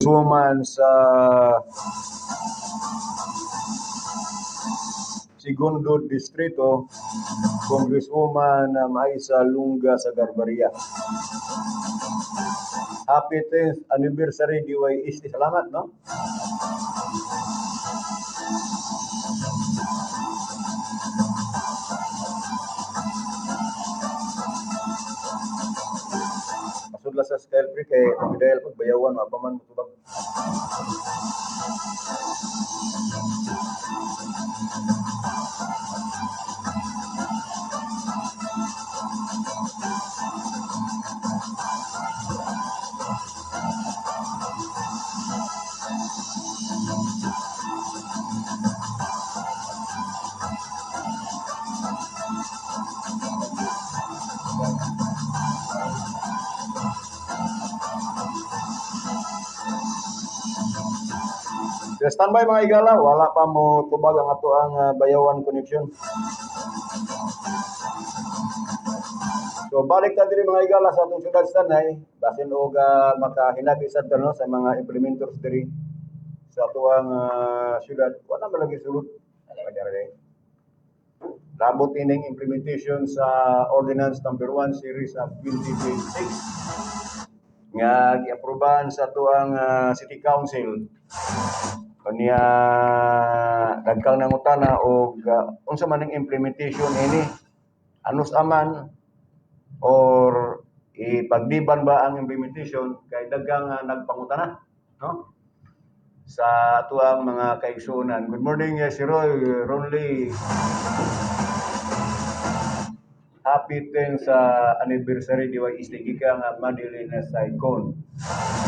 Congresswoman sa Segundo Distrito, Congresswoman Maisa Lunga Sagarbarria. Happy 10th anniversary, DYST. Salamat, no? Pasudla sa Skype kay pagdayal pagbayawan mapaman mo tubag. So, standby, mga igala, wala pa mo tubag ang ato ang bayawan connection. So balik ta diri, mga igala, sa atong syudad sa Tanay, basin og makahinabi sad ta, no, sa mga implementers diri sa atoang syudad. Wala man lagi sulod. Kadere. Labot ining implementation sa Ordinance number 1 series of 2026 nga giaprobahan sa atoang City Council. Kanya dagkang nangutana og unsa man ang implementation ini, anus aman or ipagdiban ba ang implementation, kay daghang nagpangutana, no, sa atuang mga kaigsuonan. Good morning, si Roy Ronley. Happy 10 sa anniversary DYST gikan nga Madeline Saicon.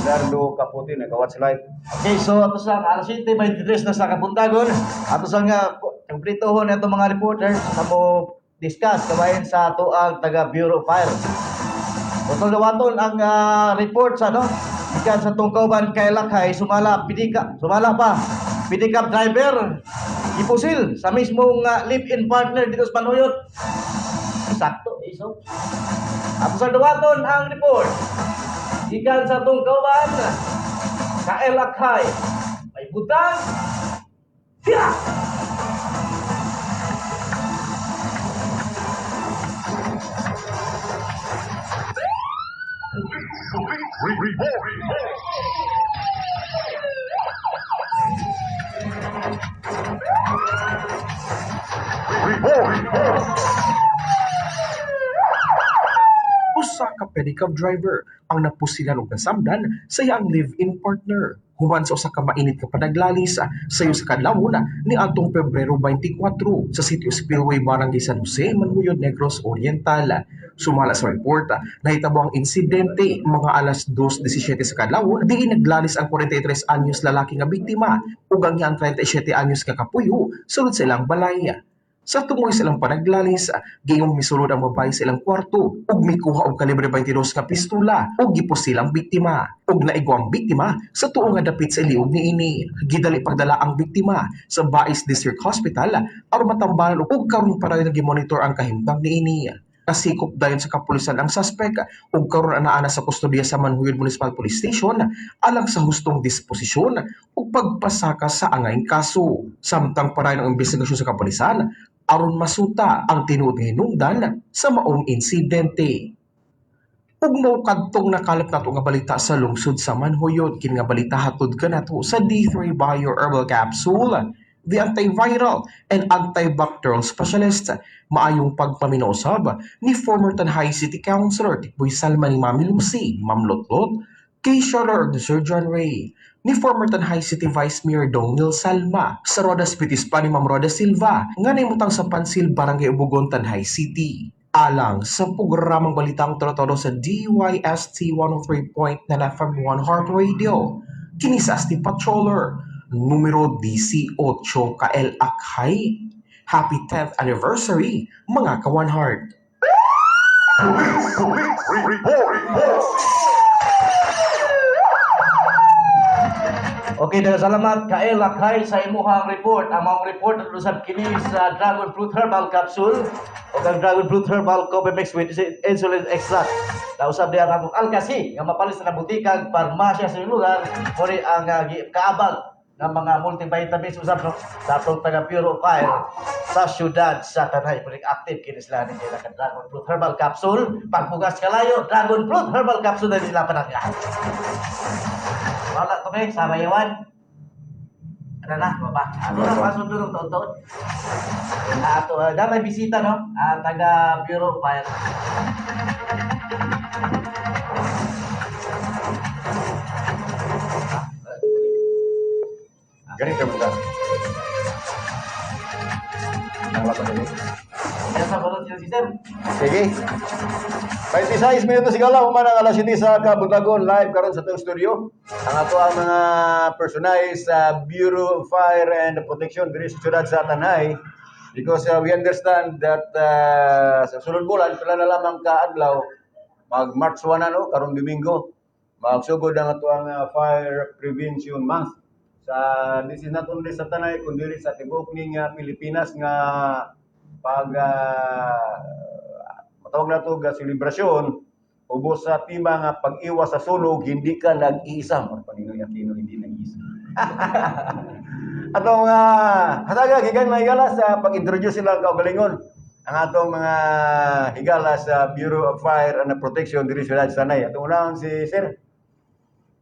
Leonardo Caputi nag-watch live. Okay, so ato sa alas 7:23 na sa kabuntagon. Ato sa nga kumpletohon ato mga reporters sa mo discuss kabahin sa ato ang taga Bureau of Fire. Utol dawaton ang report sa no gikan sa tungkauban kay Lakay sumala pidika sumala pa pedicab driver gipusil sa mismong live-in partner dito sa Manuyot. Sakto iso. Ato sa dawaton ang report gikan sa tungkauban Kael Akhay. May butang. Tira! Usa ka pedicab driver ang napusilan og nasamdan sa iyang live-in partner human sa usa ka mainit nga panaglalis sayo sa kadlawon ni adtong Pebrero 24 sa Sitio Spillway, Barangay San Jose, Manjuyod, Negros Oriental. Sumala sa report, nahitabo ang insidente mga alas 2:17 sa kadlawon diin naglalis ang 43 anyos lalaki nga biktima ug ang iyang 37 anyos nga kapuyo sulod sa ilang balay. Sa tungoy sa ilang panaglalis, giingong misulod ang babae sa ilang kwarto ug mikuha og kalibre 22 nga pistola ug gipusil ang biktima ug naigo ang biktima sa tuo nga dapit sa iliog niini. Gidali pagdala ang biktima sa Bais District Hospital aron matambalan ug karon padayon gimonitor ang kahimtang niini. Nasikop dayon sa kapulisan ang suspect ug karon anaa na sa kustodiya sa Manjuyod Municipal Police Station alang sa hustong disposisyon ug pagpasaka sa angayng kaso. Samtang padayon ang investigasyon sa kapulisan aron masuta ang tinuod nga hinungdan sa maong insidente. Ug mao kadtong nakalap nato nga balita sa lungsod sa Manjuyod. Kini nga balita hatod kanato sa D3 Bio Herbal Capsule, the antiviral and antibacterial specialist. Maayong pagpaminaw usab ni former Tanjay City Councilor Tikboy Salma ni Mami Lucy, Ma'am Lotlot, kay Charlotte ug Sir John Ray, ni former Tanjay City Vice Mayor Donil Salma, sa Rodas Pitis pa ni Ma'am Roda Silva, nga naimutang sa Pansil, Barangay Ubugon, Tanjay City. Alang sa programang Balitang Toro-Toro sa DYST 103.9 FM 1 Heart Radio, kini sa Asti Patroller, numero DC 8 KL Akhay. Happy 10th anniversary, mga ka One Heart. Police Report. Okay, daghang salamat Kael Akhay sa imuhang report. Ang maong report usab kini sa Dragon Fruit Herbal Capsule. Ug ang Dragon Fruit Herbal Coffee Mix with Insulin Extract. Nausab diha ang atong Alkasi nga mapalit sa butikag parmasya sa inyong lugar, mao ni ang kaabag ng mga multivitamins usab, no, sa atong taga Bureau of Fire sa syudad sa Tanay. Pwedeng active kini sila ni nila ka Dragon Fruit Herbal Capsule. Pagbugas kalayo, Dragon Fruit Herbal Capsule na sila panangga. Wala to sa Bayawan. Ano na, baba. Ano na, pasok doon ang taon-taon. Ato, may bisita, no? Taga Bureau of Fire. Ganito man ta. Ang laban dili. Kaya sa balot sila si Sir. Sige. 26 minutos sigala human ang alas 7 sa Kabuntagon, live karon sa atong studio. Ang ato ang mga personnel sa Bureau of Fire and Protection diri sa siyudad sa Tanay because we understand that sa sulod bulan pila na lamang ka adlaw, mag March 1 na, no, karong Domingo magsugod ang ato ang Fire Prevention Month sa, this is not only sa Tanay kundi rin sa tibuok ning Pilipinas nga pag matawag na ito nga selebrasyon ubos sa tema nga pag-iwas sa sunog, hindi ka nag-iisa. Or Paninoy Aquino, hindi nag-iisa. Atong hataga gikan mga higala sa pag-introduce sila ang kaugalingon ang atong mga higala sa Bureau of Fire and Protection diri sa Tanay. Atong unahon si Sir.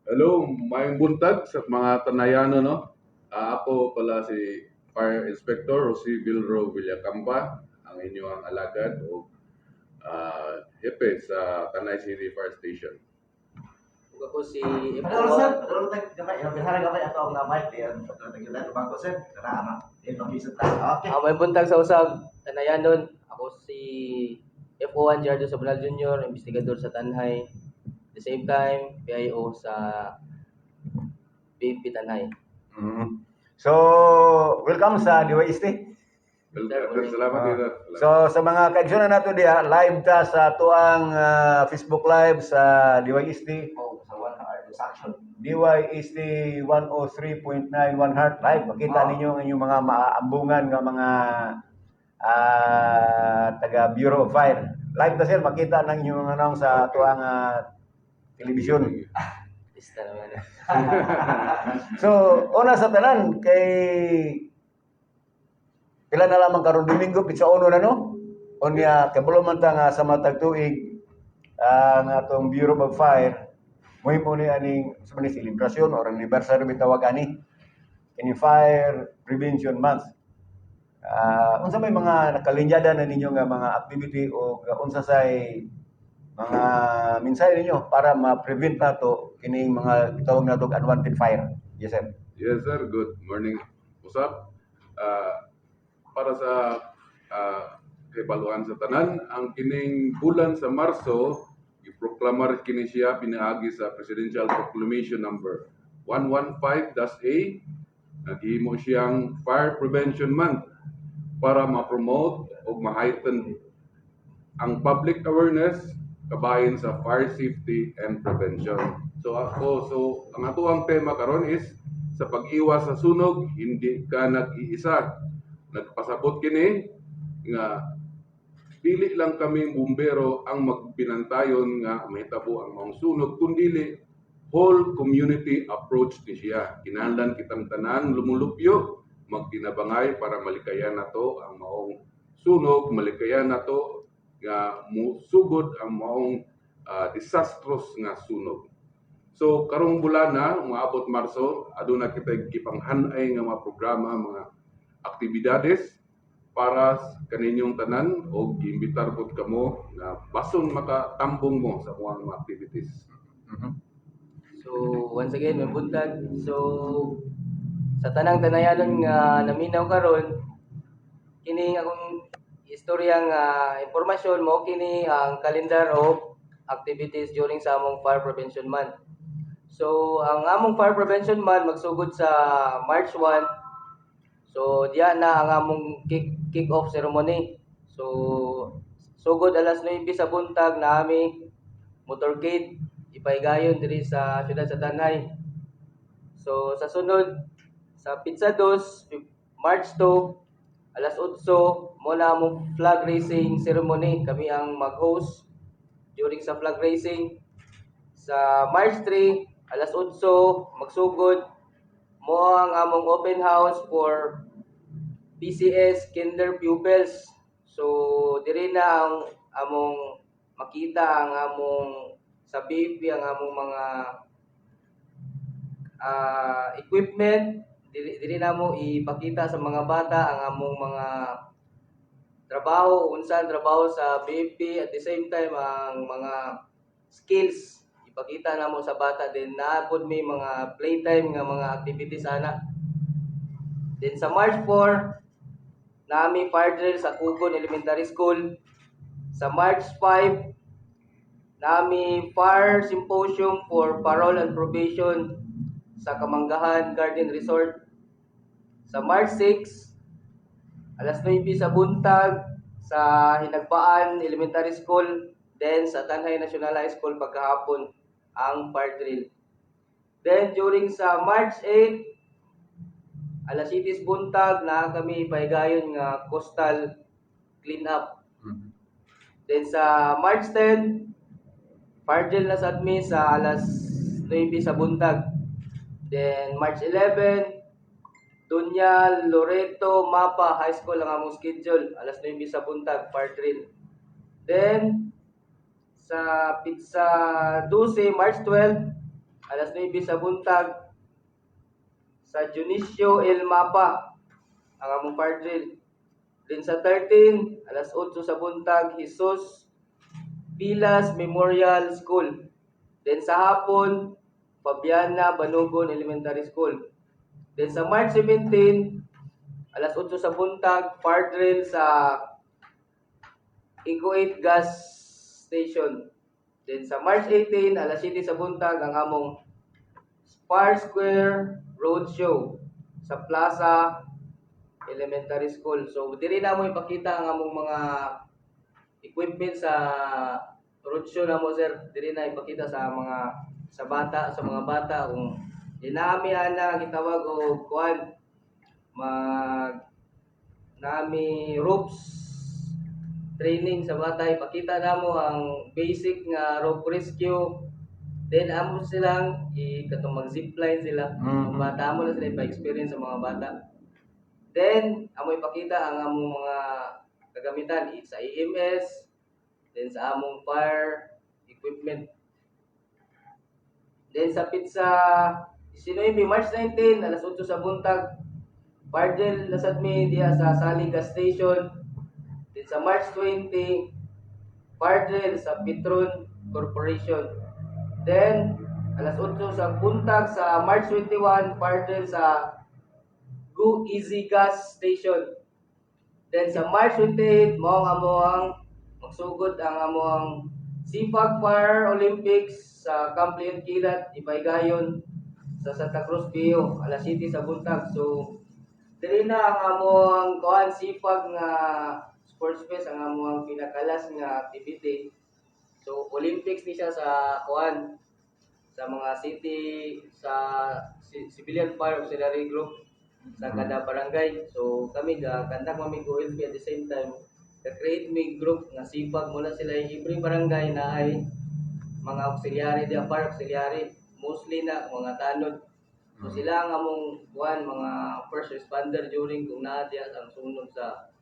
Hello, maayong buntag sa mga Tanayano, no? Ako pala si Fire Inspector Jose Vilro Villacampa, ang inyong alagad o hepe sa Tanay City Fire Station. Ug ako si Ano sir? Ano tayo gamay? Yung bilhara gamay ato ang mic diyan. Ano tayo tayo bangko, sir? Kana ama. Di makisod ta. Okay. Maayong buntag sa usab Tanayanon. Ako si FO1 Gerardo Sabonal Jr., investigador sa Tanay. At the same time, PIO sa BFP Tanay. So, welcome sa DYST. Welcome. Salamat dito. Salamat. So sa mga kaigsunan nato diha, live ta sa tuang Facebook Live sa DYST. Oh, sa 1 hour action. DYST 103.9 One Heart Live. Makita ninyo ang inyong mga maaambungan nga mga taga Bureau of Fire. Live ta, sir, makita ng inyong mga anong sa tuang telebisyon. Lista naman. So, una sa tanan kay pila na lamang karon Domingo, pitsa uno na, no? Unya kabalo man ta nga sa matag tuig ang atong Bureau of Fire mohimo ni aning sa man ni selebrasyon or anniversary bitawag ani kini Fire Prevention Month. Unsa may mga nakalinyada na ninyo nga mga activity o unsa say mga mensahe ninyo para ma-prevent nato kining mga gitawag nato og unwanted fire? Yes, sir. Yes, sir. Good morning. Usap. Para sa kahibaluan sa tanan, ang kining bulan sa Marso, giproklamar kini siya pinaagi sa Presidential Proclamation number 115-A. Naghimo siyang Fire Prevention Month para ma-promote o ma-heighten ang public awareness kabahin sa fire safety and prevention. So ako, so ang atoang tema karon is sa pag-iwas sa sunog, hindi ka nag-iisa. Nagpasabot kini nga dili lang kami bumbero ang magbinantayon nga mahitabo ang maong sunog, kundili whole community approach ni siya. Kinahanglan kitang tanan lumulupyo, magtinabangay para malikayan nato ang maong sunog, malikayan nato nga musugod ang maong disastrous nga sunog. So karong bulana, moabot Marso, aduna kita gipanghan-ay nga mga programa, mga aktibidades para kaninyong tanan o giimbitar pod kamo nga bason makatambong mo sa mga activities. So, once again, maayong buntag. So, sa tanang Tanayanon nga naminaw karon, kini akong istorya nga impormasyon mo kini ang calendar of activities during sa among Fire Prevention Month. So, ang among Fire Prevention Month magsugod sa March 1. So, diya na ang among kick off ceremony. So, sugod alas 9 sa buntag na ami motorcade ipahigayon diri sa siyudad sa Tanay. So sa sunod sa petsa 2, March 2, alas 8 mo na among flag raising ceremony. Kami ang mag-host during sa flag raising. Sa March 3, alas 8 magsugod mo ang among open house for PCS kinder pupils. So diri na ang among makita ang among sa BFP, ang among mga equipment. Diri na mo ipakita sa mga bata ang among mga trabaho, unsa ang trabaho sa BFP. At the same time, ang mga skills ipakita namo sa bata. Then naa pod may mga playtime nga mga activities ana. Then sa March 4, nami fire drill sa Kugon Elementary School. Sa March 5, nami fire symposium for parole and probation sa Kamanggahan Garden Resort. Sa March 6, alas 9 sa buntag sa Hinagbaan Elementary School, then sa Tanjay National High School pagkahapon ang fire drill. Then during sa March 8, alas 7 buntag na kami pahigayon nga coastal clean up. Then sa March 10, fire drill na sad mi sa alas 9 sa buntag. Then March 11, Doña Loreto Mapa High School ang among schedule, alas 9 sa buntag, fire drill. Then sa petsa 12, March 12, alas 9 sa buntag sa Dionisio L. Mapa ang among fire drill. Then sa 13, alas 8 sa buntag, Jesus Pilas Memorial School. Then sa hapon, Fabiana Banugon Elementary School. Then sa March 17, alas 8 sa buntag, fire drill sa Eco 8 Gas Station. Then sa March 18, alas 7 sa buntag, ang among Fire Square Road Show sa Plaza Elementary School. So diri na mo ipakita ang among mga equipment sa roadshow na mo, sir. Diri na ipakita sa mga bata kung dinami ana gitawag og kuan, mag nami ropes training sa bata. Ipakita namo ang basic nga rope rescue, then amo silang i katong mag zipline sila. Ang bata, amo na sila ipa-experience sa mga bata. Then amo ipakita ang among mga kagamitan sa EMS, then sa among fire equipment. Then sa petsa 19, March 19, alas 8 sa buntag, fire drill na sad mi diha sa Sali Gas Station. Then sa March 20, fire drill sa Petron Corporation. Then alas 8 sa buntag sa March 21, fire drill sa Go Easy Gas Station. Then sa March 28, mao ang amoang magsugod ang amoang CIFAG Fire Olympics sa Camp Leon Kilat, Ibaygayon sa Santa Cruz Viejo, alas 7 sa buntag. So diri na ang amoang kuan, CIFAG nga sports fest, ang amoang pinakalas nga activity. So Olympics ni siya sa kuan, sa mga city, sa Civilian Fire Auxiliary Group sa kada barangay. So kami ga conduct mami go OLP. At the same time, ga-create mi group nga CIFAG muna sila. Every barangay na ay mga auxiliary diya, fire auxiliary, mostly na mga tanod. So sila ang among kuan, mga first responder during kung naa diya ang sunog sa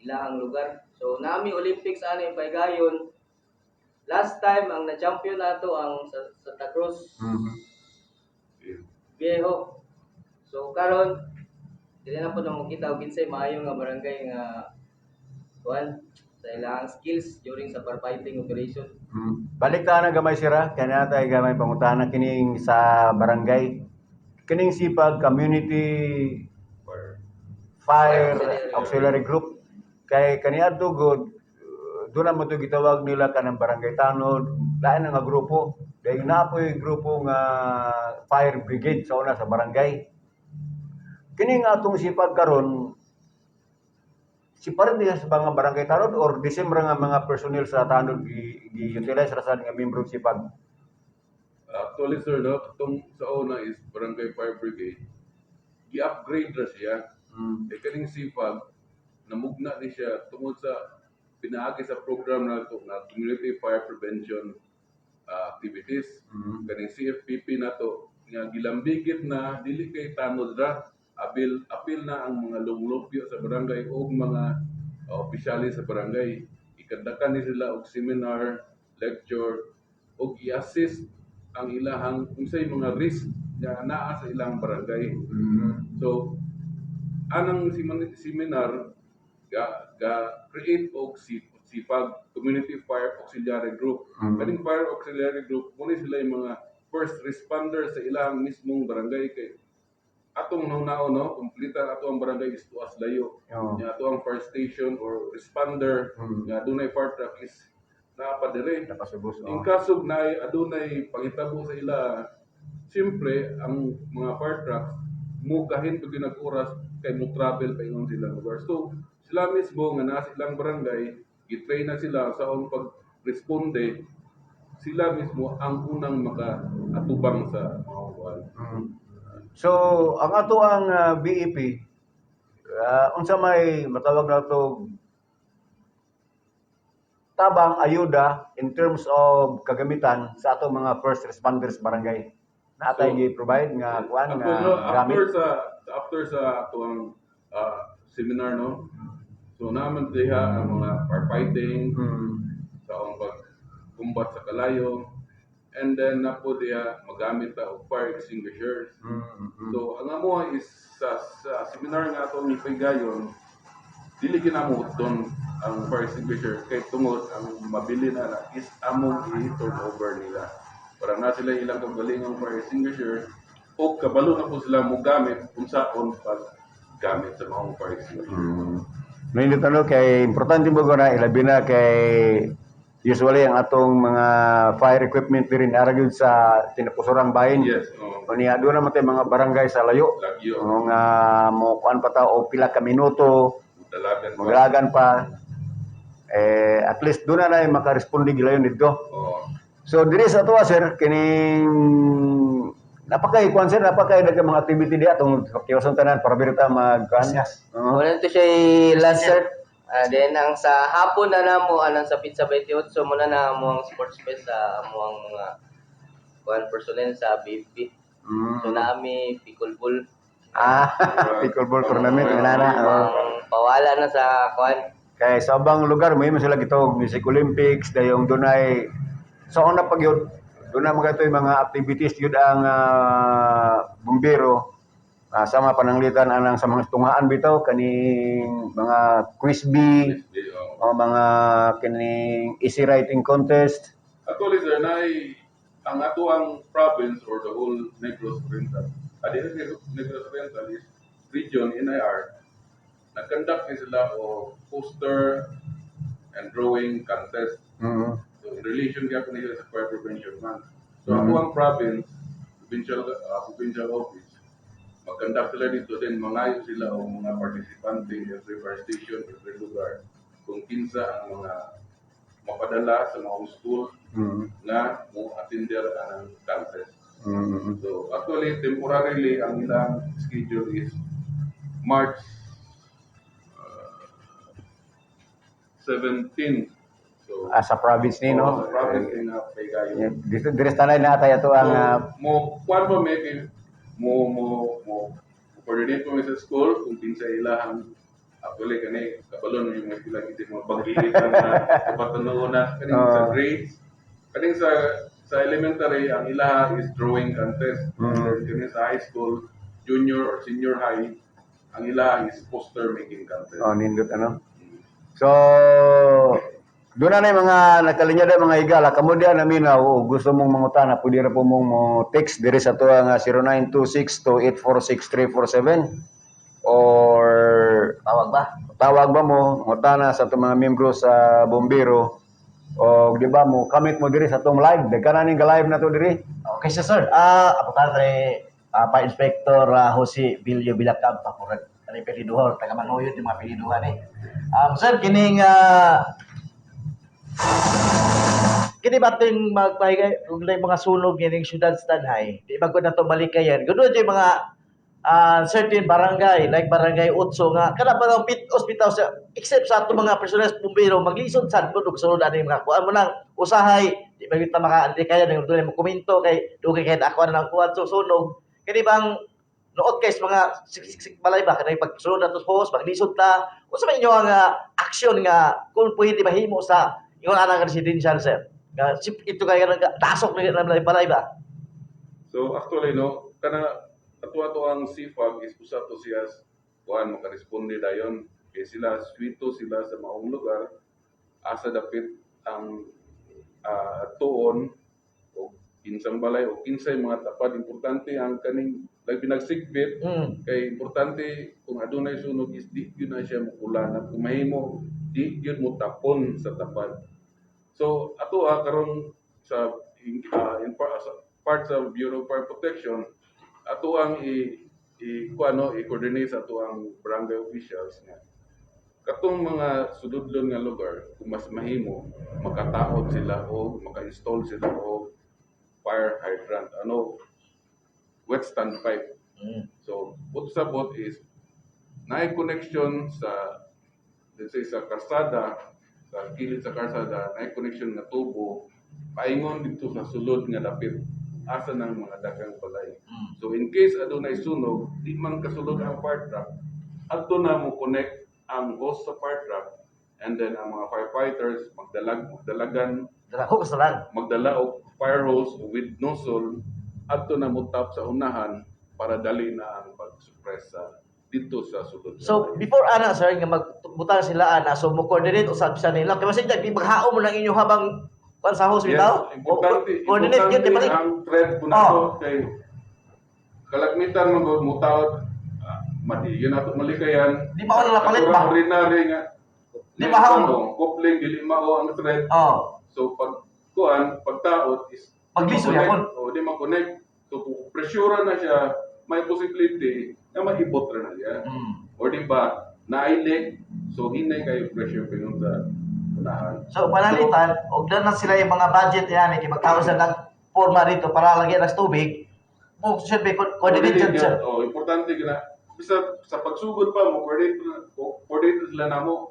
ilahang lugar. So nami Olympics ani paygayon. Last time, ang na-champion nato ang sa Santa Cruz Viejo. So karon dili na po na makita og kinsay maayo nga barangay nga kuan sa ilang skills during sa firefighting operation. Balik ta na gamay sira, kaya na tayo gamay pangutana kining sa barangay. Kining CIFAG Community Or Fire Auxiliary. Auxiliary Group kay kaniadto gud doon na mo to gitawag nila kanang barangay tanod, lain na nga grupo dahil naa po'y grupo nga fire brigade sa una sa barangay. Kini nga atong CIFAG karon, si pa rin diha sa mga barangay tanod or Disyembre nga mga personnel sa tanod gi-utilize ra sad nga membro CIFAG? Actually, sir, no, katong sa una is Barangay Fire Brigade, gi-upgrade ra siya. Eh, kaning CIFAG, Namugna ni siya tungod sa pinaagi sa program nato nga Community Fire Prevention Activities. Kaning CFPP nato nga gilambigit na dili kay tanod ra, abil apil na ang mga lunglupyo sa barangay o mga opisyalis sa barangay. Ikandakan ni sila og seminar, lecture og i-assist ang ilahang unsay mga risk nga naa sa ilang barangay. So anang seminar ga create og si CFAG, Community Fire Auxiliary Group. Kaning Fire Auxiliary Group mao ni sila yung mga first responder sa ilang mismong barangay, kay atong naon, no, kumplita ato ang barangay is tuas layo. Nya ato ang fire station or responder nga dunay fire truck is naa pa dire. Napasubos. In kaso na adunay panghitabo sa ila, siyempre ang mga fire trucks mugahin pag nag oras kay mo travel pa ingon sila lugar. So sila mismo nga nasa ilang barangay, gi-train na sila sa on pag-responde, sila mismo ang unang maka-atubang sa mga kuwan. So, ang ato ang BEP, unsa may matawag na to tabang, ayuda in terms of kagamitan sa atong mga first responders barangay? Naa tay So, gi-provide nga kuan nga After, no, gamit? After sa atuang seminar, no, so naman diha ang mga firefighting, sa akong pag-combat sa kalayo, and then na po diha magamit ta og fire extinguishers. So ang amo is sa seminar nga atong ipigayon, dili ginamo don ang fire extinguisher kay tungod ang mabili na na is among i-turn over nila para na sila ilang kagalingong fire extinguisher o kabalo na po sila mo gamit unsaon pag gamit sa mga fire extinguisher. Nindot ano kay importante mo na ilabi na kay usually ang atong mga fire equipment diri ara gyud sa tinapusorang bahin. Yes, oh. Unya doon naman tayo mga barangay sa layo. Lagyo. Nga mo kuan pa ta o pila ka minuto, dalagan pa. Maglagan pa. Eh, at least doon na na makaresponde gilayon dito. Oh. So diri sa tuwa, sir, kining napakay kuan, sir, napakay daghang mga activity diha atong kiwason tanan para birita mag kuan. Yes. Oo. Wala to siya last, sir. Ah, then ang sa hapon na namo anang sa Pizza 28 mo na mo ang sports fest sa amo ang mga kuan personnel sa BP. So naami pickleball. Ah, pickleball tournament nga na. Oo. Ang pawala na sa kuan. Kay sa ubang lugar may sila gitawag Music Olympics dayong dunay sa una pag yun doon na mga ito yung mga activities yun ang bumbero, sama pananglitan anang sa mga tungaan bitaw kaning mga quiz bee Di, oh. o mga kining essay writing contest. Actually, sir, na ang ato ang province or the whole Negros Oriental. Adi sa Negros Oriental is region NIR. Nag-conduct ni sila og poster and drawing contest. So in relation gyapon nila sa Fire Prevention Month. So ako ang province, provincial office, mag-conduct sila dito, then mangayo sila og mga partisipante every fire station, every lugar, kung kinsa ang mga mapadala sa mga school nga mo attender ang contest. So actually, temporarily, ang ilang schedule is March 17. So, Ah, sa province ni, no? Oo, sa province ni nga paygayon. Yeah, dito diri sa tanay na atay ato ang So, mo kuan pa may kay mo mo mo mo coordinate mo sa school kung kinsa ilahang, actually kani kabalo yung mga sila kita mga pag-iit na kapatunoon na kaning sa grades, kaning sa elementary ang ilaha is drawing contest, and then kaning sa high school, junior or senior high, ang ilaha is poster making contest. Oh, nindot ano. So, doon na yung mga nakalinya da mga higala. Kamo diya naminaw o gusto mong mangutana, pwede ra po mong mo text diri sa tuwa nga 0926-284-6347 or Tawag ba? Tawag ba mo, mangutana sa itong mga membro sa bombero o di ba mo comment mo diri sa atong live. Daghan na ning live na to diri. Okay, sir, sir. Ah, apo tre pa Inspector Jose Bilio Bilacab pa murag kani peliduha or taga Manuyod yung mga peliduha ni. Sir, kining kini bating magpahigay kung may mga sunog kining syudad sa Tanay, di ba ko na to balikayan? Gud yung mga Certain barangay like Barangay Otso nga kada pa daw pit hospital sa except sa atong mga personnel bumbero, maglisod sad mo og sulod ani mga kuan mo lang. Usahay di ba ta maka di kaya nang dunay mo komento kay dugay kay ako na ng kuan. So sunog kini bang noot kay sa mga siksik balay ba kanay pag sulod nato sa hose, maglisod ta. Unsa man inyo ang aksyon nga kung pwede mahimo sa ingon ana nga residential, sir, nga ito kay nga dasok na na balay ba? So actually, no, kana ato ang CFAG is usa to siya kuan makaresponde dayon kay sila swito sila sa maong lugar asa dapit ang tuon o kinsang balay o kinsay mga tapad. Importante ang kaning like pinagsigbit kay importante kung adunay sunog is di gyud na siya mukulan at kung mahimo di gyud mo tapon sa tapad. So ato karon sa in sa part sa Bureau of Fire Protection, ato ang i i kuano, i-coordinate sa ato ang barangay officials nga katong mga sududlon nga lugar, kung mas mahimo makataod sila o maka-install sila og fire hydrant, ano, wet stand pipe. So, put sa bot is naay connection sa, let's say, sa karsada, sa kilid sa karsada, naay connection nga tubo paingon dito sa sulod nga dapit asa ng mga daghang balay. So in case adunay sunog, di man kasulod ang fire truck, adto na mo connect ang hose sa fire truck and then ang mga firefighters magdalagan Dala ko sa lang. Magdala og fire hose with nozzle adto na mo tap sa unahan para dali na ang pag-suppress sa dito sa sulod. So before ana, sir, nga magbutang sila ana, so mo coordinate usab sa nila. Kay masig maghaom mo lang inyo habang kuan sa hose Yes, bitaw. Importante, Coordinate gyud, di ba? Importante ang thread po na to kay kalagmitan man gud mutaod, madi yun ato malikayan. Di ba wala napalit ba? Ordinary nga. Di ba haom? Ano, coupling dili mao ang thread. So pag kuan, pagtaod is Maglisod ma-connect. yapon. O di ma-connect. So kung pressure na siya, may possibility na maibot ra na siya. Or di ba, naay leak, so hinay kayo pressure pa yun sa unahan. So panalitan, og na sila yung mga budget yan kay magtaon sila ng forma dito para lagyan ng tubig. Mo should be coordinate jud, sir. Oh, importante gina. Bisa sa pagsugod pa mo coordinate coordinate sila namo.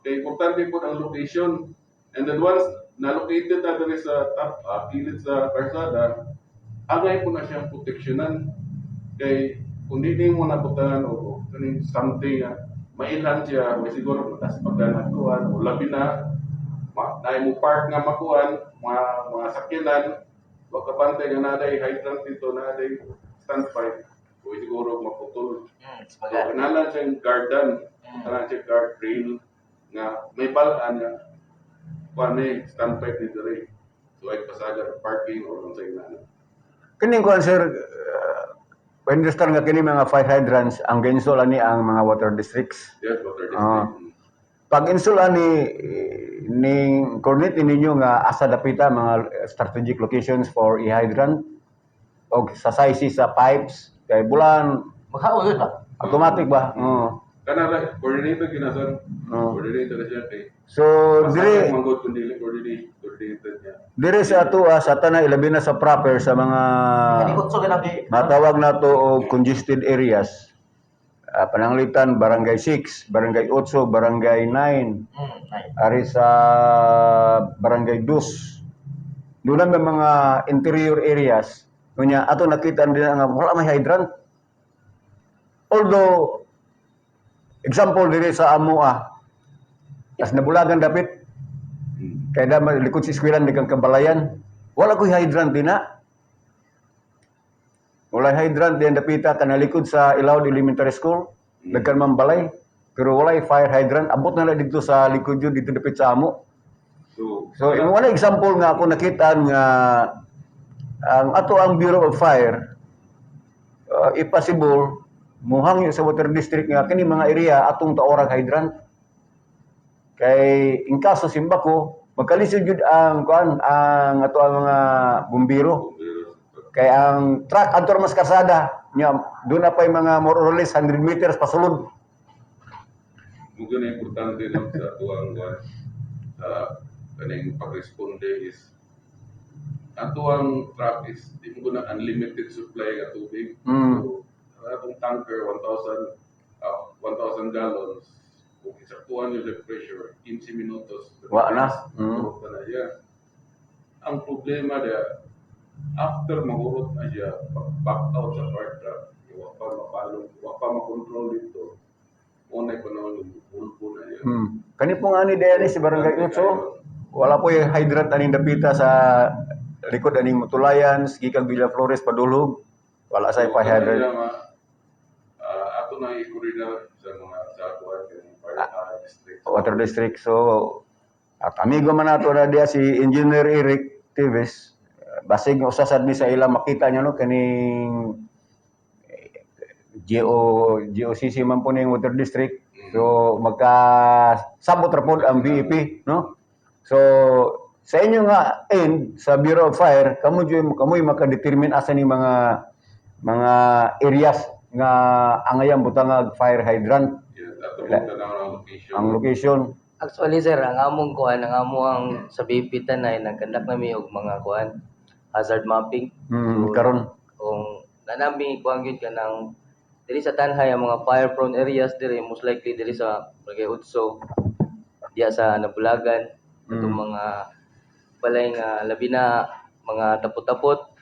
Kay importante po ang location. And then once na located na diri sa top, kilid sa karsada, angay po na siyang proteksyonan. Kay kung di nimo nabutangan o kaning something nga mailhan siya, may siguro matas pagdanatuan o labi na naay mo park nga makuan mga sakyanan, wa ka bantay nga naday hydrant dito, naday standpipe o siguro maputol. So, kinahanglan siyang garden, kinahanglan siya guard rail nga may balaan nga kuan ni standpipe ni diri. So ay pasagar parking or unsay na. Kining kuan, sir, understand nga kini mga fire hydrants ang gi-install ani ang mga water districts. Yes, water district. Pag install ani ning coordinate ninyo nga asa dapita mga strategic locations for e-hydrant og sa size sa pipes kay bulan Maghaon yun ba? Automatic ba? Oo. Kana ra coordinated ginasan. Oo. Coordinated na siya kay So dire manggod kun dili coordinated niya. Dire sa ato, sa tanan, ilabi na sa proper sa mga Kanikot so ganang gi. matawag nato og congested areas. Pananglitan Barangay 6, Barangay 8, Barangay 9, Ay. Ari sa Barangay 2. Doon na may mga interior areas. Unya ato nakita din nga wala may hydrant. Although example diri sa amoa, as nabulagan dapit kay da likod sa eskwelan daghang kabalayan, wala koy hydrant din na. Wala hydrant diyan dapita kanalikod sa Ilaud Elementary School, daghan man balay, pero walay fire hydrant. Abot na lang dito sa likod yun, dito dapit sa amo. So, So, imo wala example nga ako nakita nga ang ato ang Bureau of Fire, if possible muhangyo sa water district nga kini mga area atong taorang hydrant kay in kaso simbako magkalisod gyud ang kuan, ang ato ang mga bumbero kay ang truck adto ra mas karsada nya doon na pay mga more or less 100 meters pasulod. Mo na importante, no, sa atuang kuan sa kaning pagresponde is atuang truck is di mo na unlimited supply nga tubig. So atong tanker 1,000 gallons, kung isaktuhan yung sa pressure, 15 minutos. Wa na. Hurot na na siya. Ang problema dia, after mahurot na siya, pag back out sa fire truck, wa pa mapalong, wa pa makontrol dito. Unay panahon yung pulbo na siya. Kani po nga ni Dennis si Barangay Utso, wala po yung hydrant aning dapita sa likod aning Mutulayan, gikan Villa Flores padulog. Wala sa pa hydrant. Kaya nga, ato na i-coordinate sa mga sa kuan kay fire district. Water district. So, at amigo man nato na diya si Engineer Eric Tives, basig nga usasad ni sa ila makita niya no kaning GOCC man po ning water district. So magka sabot ra pod ang BEP, no? So sa inyo nga end sa Bureau of Fire, kamo jud kamoy maka-determine asa ni mga areas nga angayang butangag fire hydrant. Yes, ato po tanaw ang location. Ang location. Actually, sir, ang among kuan, ang amo ang sa BP tanay nagkandak nami og mga kuan hazard mapping. Karon. Kung nanami kuan gyud kanang diri sa Tanhay ang mga fire prone areas diri, most likely diri sa Barangay Utso, diya sa Nabulagan, atong mga balay nga labi na mga tapot-tapot.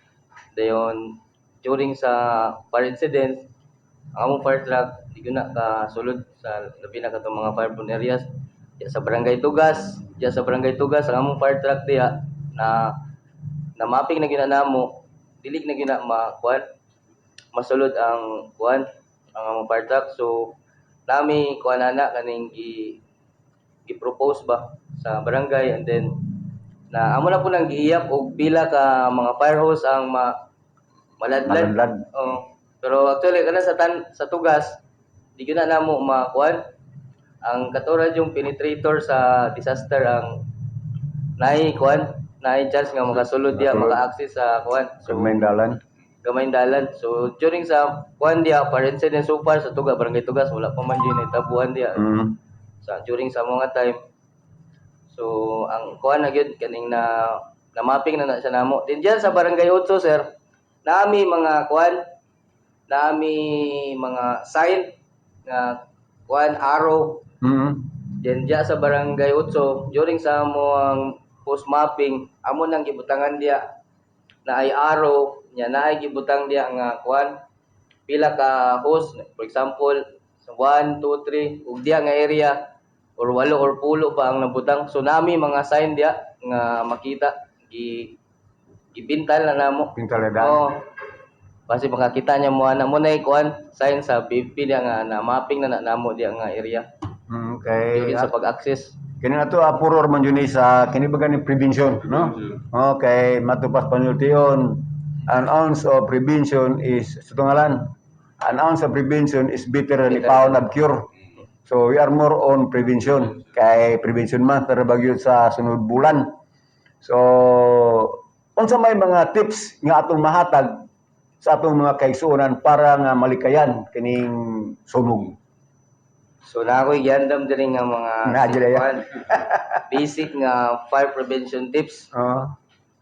Dayon during sa fire incident, ang among fire truck di gyud na kasulod sa labi na katong mga fire prone areas diya sa Barangay Tugas. Diya sa Barangay Tugas, ang among fire truck diya na na mapping na gyud na namo, dili na gyud na makuan, masulod ang kuan, ang among fire truck. So nami kuan ana kaning gi gi-propose ba sa barangay and then na amo na po nang giiyap og pila ka mga fire hose ang maladlad. Maladlad. Oo. Pero actually kana sa Tugas, di gyud na namo makuan ang katurad yung penetrator sa disaster ang naay kuan, naay chance nga makasulod diya, Makasulod. maka-access sa kuan. So, may dalan. Gamay dalan. So during sa kuan diya, fire incident so far sa Tugas, Barangay Tugas, wala pa man jud nahitabuan diya sa during sa mga time. So ang kuan na gyud kaning na na mapping na na siya namo. Din diyan sa Barangay Otso, sir, naami mga kuan, naami mga sign nga kuan, arrow. Then diya sa Barangay Otso, during sa among post mapping, amo nang gibutangan diya na ay arrow nya, naay gibutang diya nga kuan, pila ka hose, for example 1 2 3 ug diya nga area or walo or pulo pa ang nabutang. So nami mga sign diya nga makita, gibintal na namo. Pintalada. Oo. Basi makakita niya mo ana mo na kuan sign sa BP diya nga na mapping na na namo diya nga area Kay during sa pag-access. Kini na to puror man jud ni sa kini ba gani prevention, no? Prevention. Okay, matupas panultion. An ounce of prevention is sa tungalan. An ounce of prevention is better than a pound of cure. So we are more on prevention kay prevention month pero bagyo sa sunod bulan. So unsa may mga tips nga atong mahatag sa atong mga kaigsuonan para nga malikayan kining sunog? So na ako'y giandam diri nga mga Naa diri, ya. kuan, basic nga fire prevention tips. Oh.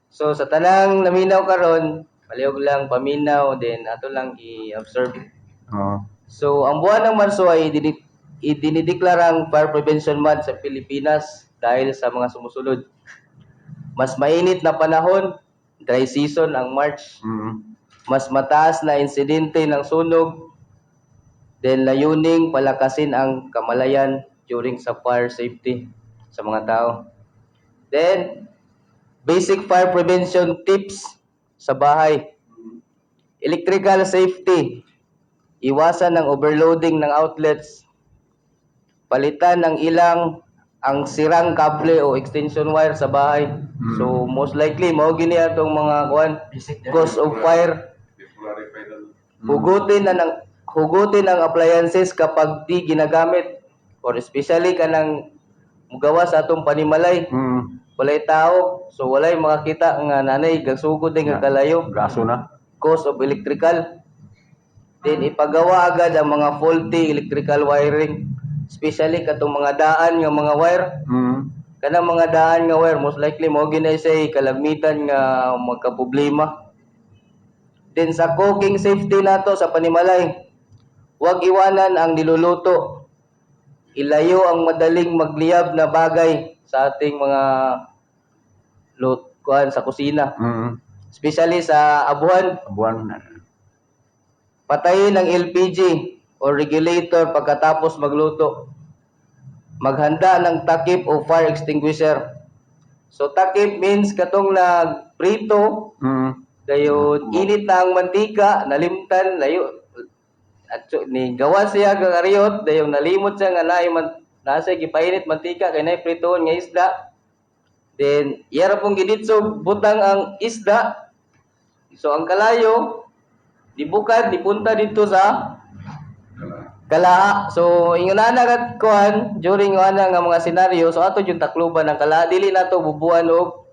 So sa tanang naminaw karon, palihog lang paminaw, then ato lang i-observe. Oh. So ang buwan ng Marso ay idinideklarang Fire Prevention Month sa Pilipinas dahil sa mga sumusunod. Mas mainit na panahon, dry season ang March. Mas mataas na insidente ng sunog, then layuning palakasin ang kamalayan during sa fire safety sa mga tao. Then, basic fire prevention tips sa bahay. Electrical safety. Iwasan ang overloading ng outlets. Palitan ng ilang ang sirang kable o extension wire sa bahay. So most likely mao gini atong mga kuan Basic cause of fire. Temporary final. Hugutin ang appliances kapag di ginagamit or especially kanang mugawa sa atong panimalay, walay tao, so walay makakita nga nanay gasugod din nga kalayo. Gaso na. Cause of electrical. Then ipagawa agad ang mga faulty electrical wiring, especially katong mga daan nga mga wire. Kanang mga daan nga wire, most likely mao ginay say kalamitan nga magkaproblema. Then sa cooking safety nato sa panimalay, Huwag iwanan ang niluluto. Ilayo ang madaling magliyab na bagay sa ating mga kuan sa kusina. Especially sa abuhan. Buwan. Patayin ang LPG o regulator pagkatapos magluto. Maghanda ng takip o fire extinguisher. So takip means katong nagprito, dayon init na ang mantika, nalimtan, layo at so, ni gawa siya gagariyot, dayon nalimot siya nga naay man nasa gipainit mantika kay nay pritoon nga isda. Then iyara pong giditsog butang ang isda. So ang kalayo dibukad dipunta dito sa kalaha. So ingon ana kat kuan during ana nga mga senaryo, so ato yung takluban ng kalaha, dili nato bubuan og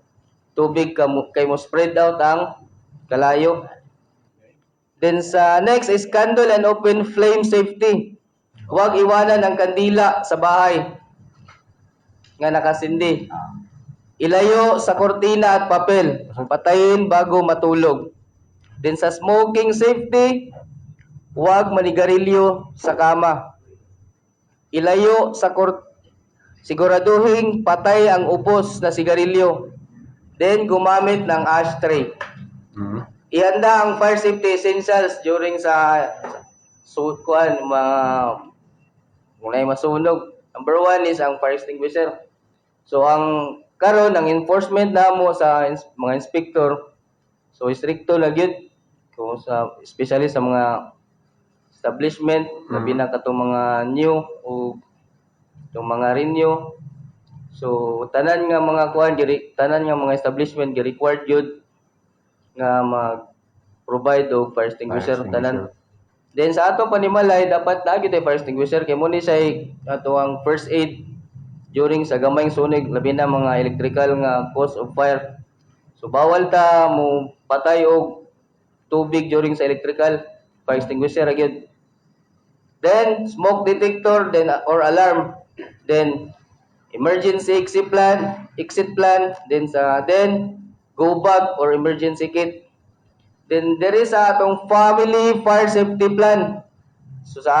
tubig kay mo spread out ang kalayo. Then sa next is candle and open flame safety. Huwag iwanan ang kandila sa bahay nga nakasindi. Ilayo sa kortina at papel. Patayin bago matulog. Then sa smoking safety, huwag manigarilyo sa kama. Ilayo sa siguraduhin patay ang ubos na sigarilyo. Then gumamit ng ashtray. Ihanda ang fire safety essentials during sa kuan mga kung naay masunog. Number one is ang fire extinguisher. So ang karon ang enforcement namo sa mga inspector, so stricto na gyud kung sa especially sa mga establishment, labi na katong mga new o itong mga renew. So tanan nga mga kuan giri, tanan nga mga establishment gi required gyud nga mag-provide og fire extinguisher, Fire tanan. extinguisher. Then sa atong panimalay dapat naa gyud fire extinguisher kay mo ni siya ato ang first aid during sa gamayng sunog, labi na mga electrical nga cause of fire. So bawal ta mo patay og tubig during sa electrical, fire extinguisher ra gyud. Then smoke detector then or alarm. Then emergency exit plan, then sa then go bag or emergency kit. Then there is sa atong family fire safety plan. So sa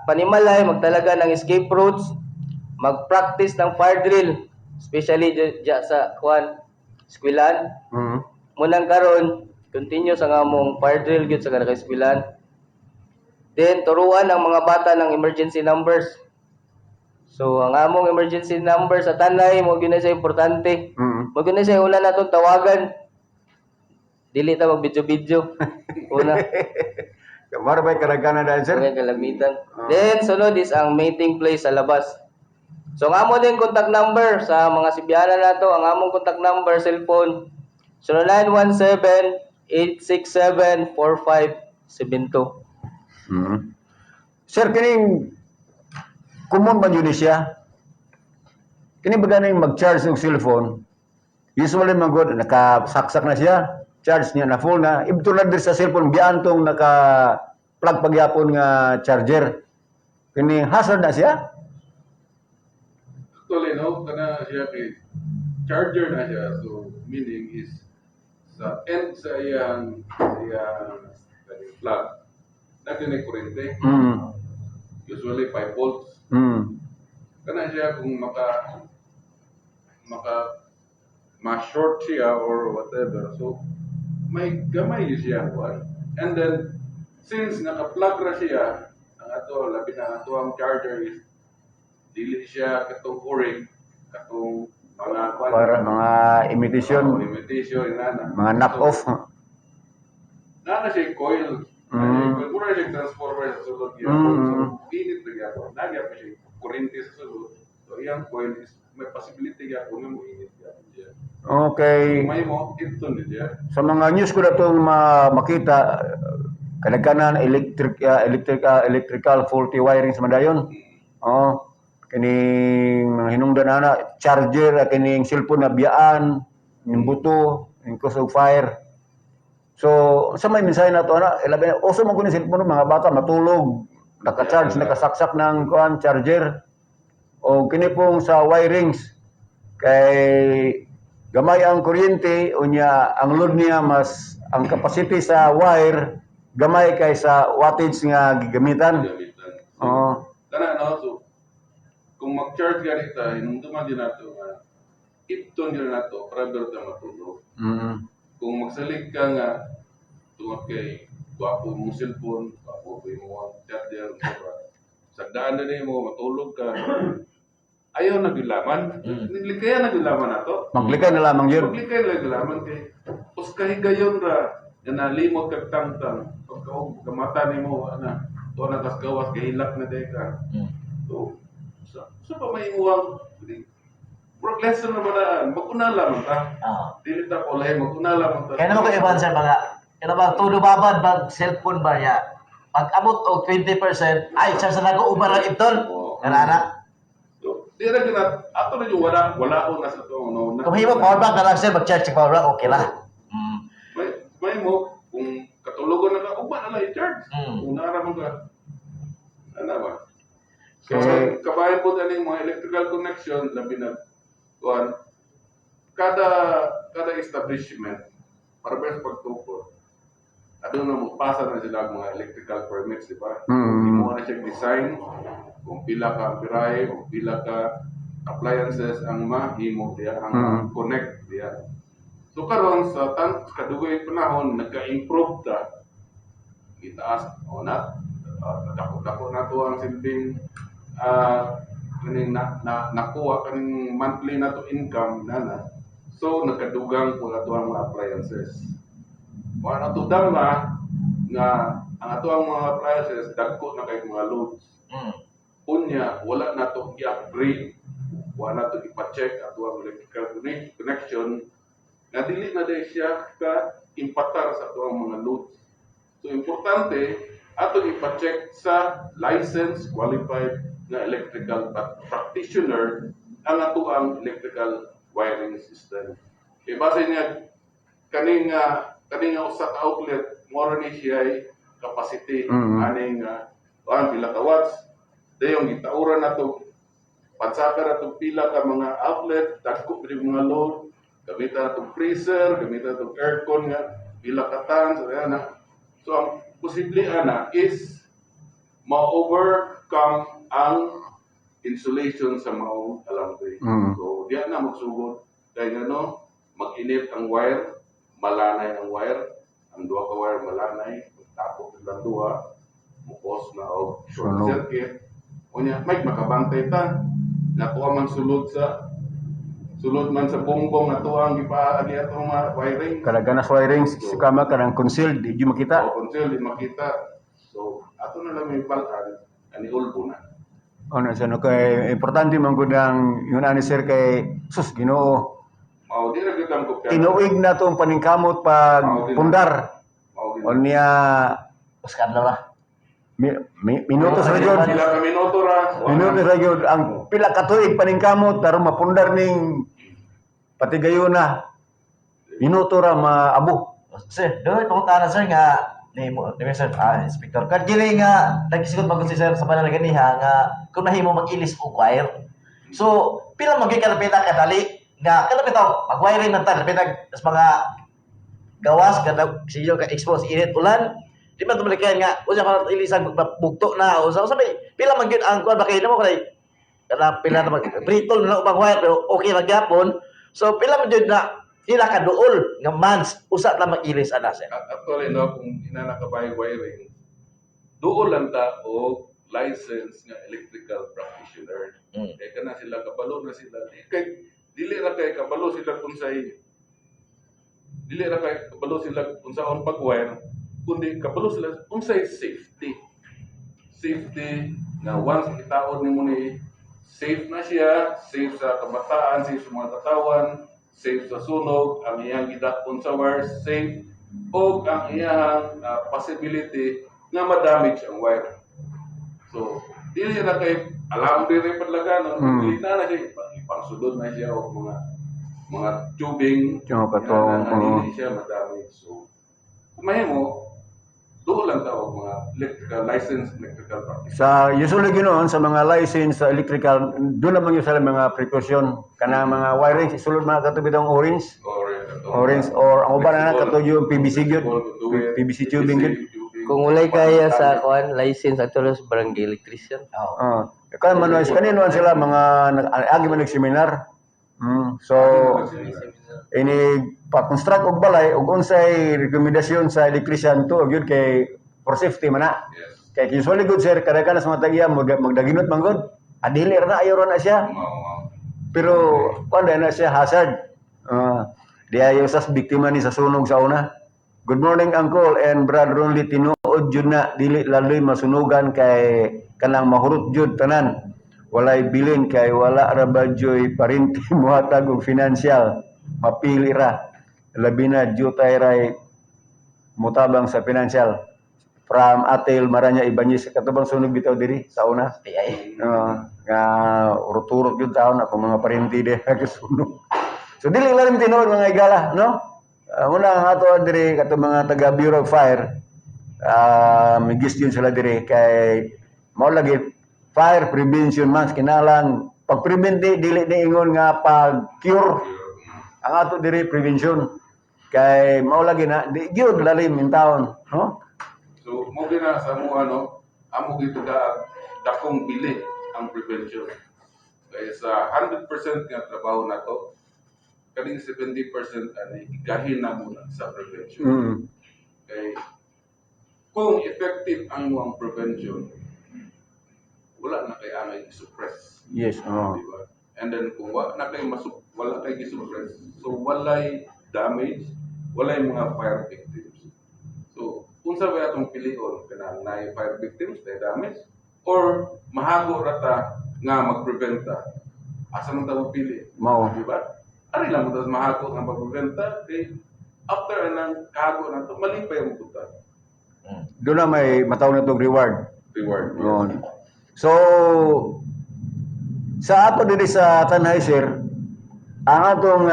panimalay, magtalaga ng escape routes, mag-practice ng fire drill, especially dya sa kuan eskwelan. Munang karon continue sa ngamong fire drill gyud sa kada eskwelahan. Then turuan ang mga bata ng emergency numbers. So ang among emergency number sa tanay mo gyud na siya importante. Mo gyud na siya una natong tawagan. Dili ta mag video-video. Una. Mara ba karagana dahil, sir? Okay, kalamitan. Then sunod is ang meeting place sa labas. So ang amo din contact number sa mga Sibyana nato, ang among contact number cellphone 0917-867-4572. Sir, kining common ba yun siya? Kini ba ganing mag-charge ng cellphone? Usually man good, nakasaksak na siya, charge niya na full na. Ibto na dir sa cellphone, biyaan tong naka-plug pagyapon nga charger. Kini hazard na siya? Actually, no, kana siya kay charger na siya. So, meaning is sa end sa iyang kaning plug, natin ay kuryente. Usually 5 volts. Kana siya kung maka maka ma-short siya or whatever. So, may gamay siya kuan. And then, since naka-plug ra siya, ang ato, labi na ato ang charger is dili siya katong ori, katong mga kuan. Para mga imitation, Oo, imitation, inana. mga knock-off. So, naa na siya coil. Mm. Mura siya transformer sa sulod gyapon. So, init na gyapon. Naa gyapon siya kuryente sa sulod. So, iyang coil is may possibility gyapon nga mo-init gyapon siya. May mo, ito ni siya. Sa mga news ko na itong makita, kadaghanan electrical faulty wiring sa Madayon. Oh, kining mga hinungdan ana, charger, kining cellphone na biyaan, ning buto, ning cause of fire. So, sa may mensahe na to ana, ilabi na uso man ko ni cellphone mga bata matulog, naka-charge, nakasaksak ng kuan charger. O kini pong sa wirings kay gamay ang kuryente, unya ang load niya mas ang capacity sa wire gamay kay sa wattage nga gigamitan. Gamitan. Oo. Kana, no, so kung mag-charge gani ta, hinumduman din nato nga ipton gyud nato para ber ta matulog. Kung magsalig ka nga tungod kay gwapo mong cellphone, gwapo ko imong charger, diba? Sagdaan na nimo matulog ka. Ayaw na gilaman. Kaya na gilaman nato. Maglikay na lamang yun. Maglikay na gilaman kay us kahigayon ra nga nalimot kag tangtang pagkaog kamata nimo ana to na kas gawas gahilak na day ka. So sa pa may imuhang Bro, lesson na ba daan? Mag-una lamang ta. Dili ta kulay, mag-una lamang ta. Kaya naman ko iban, sir, mga kaya naman tulo babad bag cellphone ba niya. Pag abot og 20%, ay charge na ko uban ang ibton. Oo. Kana ana. So, di ra gyud ato na yung wala ko na sa to no. Kung himo power bank na lang, sir, mag-charge sa power bank, okay ra. May mo kung katulogon na ka, ugma na lang i-charge. Kung naara man ka. Ano ba? So, Okay. kabayan po taning mga electrical connection, labi na kuan kada establishment para ba sa pagtukod, aduna mo pasa na sila ang mga electrical permits, di ba? Imo na siya design kung pila ka amperahe, kung pila ka appliances ang mahimo diya, ang connect diya. So karon sa tan kadugay panahon nagka-improve ta. Gitaas o na dako-dako na to ang silbing kaning na nakuha kaning monthly na to income na na. So nagkadugang po na to ang mga appliances. Wa na to dama nga ang ato ang mga appliances dagko na kay mga loads. Unya wala na to i-upgrade, wala na to ipa-check ato ang electrical connection nga dili na dahil siya ka impatar sa ato ang mga loads. So importante ato ipa-check sa licensed qualified na electrical practitioner ang ato ang electrical wiring system. Kay base niya kaning nga usa ka outlet mao ni siya ay capacity aning ang pila ka watts, dayon gitauran nato, patsaka na itong pila ka mga outlet, dagko pa yung mga load, gamitan na itong freezer, gamitan na itong aircon nga, pila ka tons, ayan na. So, ang posible ana is ma-overcome ang insulation sa maong alambre. So, diyan na magsugod. Kaya nga no, mag-init ang wire, malanay ang wire, ang duha ka wire malanay, tapos ang duha, mukos na og short Sunog. circuit. Unya, may makabantay ta. Nakuha man sulod man sa bongbong ato ang gipaagi atong mga wiring. Kadaghan sa wirings si kama kanang concealed, di gyud makita. O conceal, di makita. So, ato na lang yung balaan, ani ulbo na. Ano sa no kay importante man gud ang yun ani, sir, kay sus Ginoo. Mao di ra gyud ang kopya. Tinuig na tong paningkamot pag pundar. Mao di. Unya Uskadlaw ra. minutos ra gyud. Pila ka minuto ra. Wa Minutos na. ra gyud ang pila ka tuig paningkamot pero mapundar ning patigayon na. Minuto ra maabo. Sir, doon pangutana, sir, nga ni Mr. Inspector. Kad gili nga nagsigot man gud si sir sa panahon ganiha nga kung nahimo mag-ilis og wire. So, pila man gyud kalapit kadali nga kalapit ako mag-wiring man ta kalapit tas mga gawas kada siyo ka expose init ulan di man tumalikan nga usa ka ilisan bugto na usa usa may pila man gyud ang kuan ba kay namo kay kana pila na mag brittle na ubang wire pero okay ra gyapon. So pila man gyud na pila ka duol nga months usa na mag-ilis ana, sir? Actually, no, kung inana ka by wiring, duol lang ta og license nga electrical practitioner. Kay kana sila kabalo na sila. Di kay dili ra kay kabalo sila kung say dili ra kay kabalo sila kung saon pag-wire, kundi kabalo sila unsay safety. Safety na once itaon nimo ni safe na siya, safe sa kabataan, safe sa mga katawan, safe sa sunog, ang iyang gidakon sa wire, safe, o ang iyang possibility nga ma-damage ang wire. So, dili na kay alam diri padlaganon, dili na na siya ipangsulod na siya og mga tubing. Yung katong, Yan, na oo. dili siya ma-damage. So, kung mahimo, doon lang tawag mga electrical license, electrical practitioner. Sa usually ginoon sa mga license sa electrical, doon naman yung sa mga precaution kanang mga wirings isulod mga katubig ang orange Orange, orange or ang uban na kato yung PVC gyud, Flexible conduit, PVC tubing gyud. Tubing. Kung walay kaya sa kuan license ato sa barangay electrician. Oo. Oh. Kaya man kanino sila mga agi man nag-seminar. So ini pa-construct og balay og unsay rekomendasyon sa electrician to gyud kay for safety man na. Yes. Kay usually good, sir, kada kana sa mga tag-iya magdaginot man gud. Adili ra na, ayaw ra na siya. Mao mao. Pero kuan na siya hazard. Di ayo sas biktima ni sa sunog sa una. Good morning, Uncle and Brad Ronly, tinuod jud na dili laloy masunugan kay kanang mahurot jud tanan. Walay bilin kay wala ra ba joy parinti mohatag og financial. Mapili ra. Labi na jutay ray mutabang sa financial. From Atel Maranya Ibanez, katubang sunog bitaw diri sa una. Ay, ay. Oo, nga urot-urot yun taon ako mga parinti di kasunog. So dili lang tinuod, mga igala, no? Muna ang ato diri kato mga taga Bureau of Fire. Migis yun sila diri kay mao lagi Fire Prevention Month, kinalang pag-prevent di dili ni ingon nga pag-cure. Ang ato diri prevention kay mao lagi na di gyud lalim in taon, no? So mo gina sa mo ano, amo gituga dakong bili ang prevention. Kaya sa 100% nga trabaho nato, kaning 70% ani igahin na muna sa prevention. Kay kung effective ang ang prevention, wala na kay angay suppress. Yes, oh. Di ba? And then kung wala kay gi-suppress, so walay damage, walay mga fire victims. So unsa ba atong pilion, kanang naay fire victims, naay damage, or mahago ra ta nga mag-prevent ta? Asa man ta pili? Mao. Di ba? Ari lang mo ta mahago nga pag-prevent ta kay after anang kahago na to, malipay ang buta. Doon na may matawag na itong reward. Reward. Yun. So, sa ato diri sa Tanhay, sir, ang atong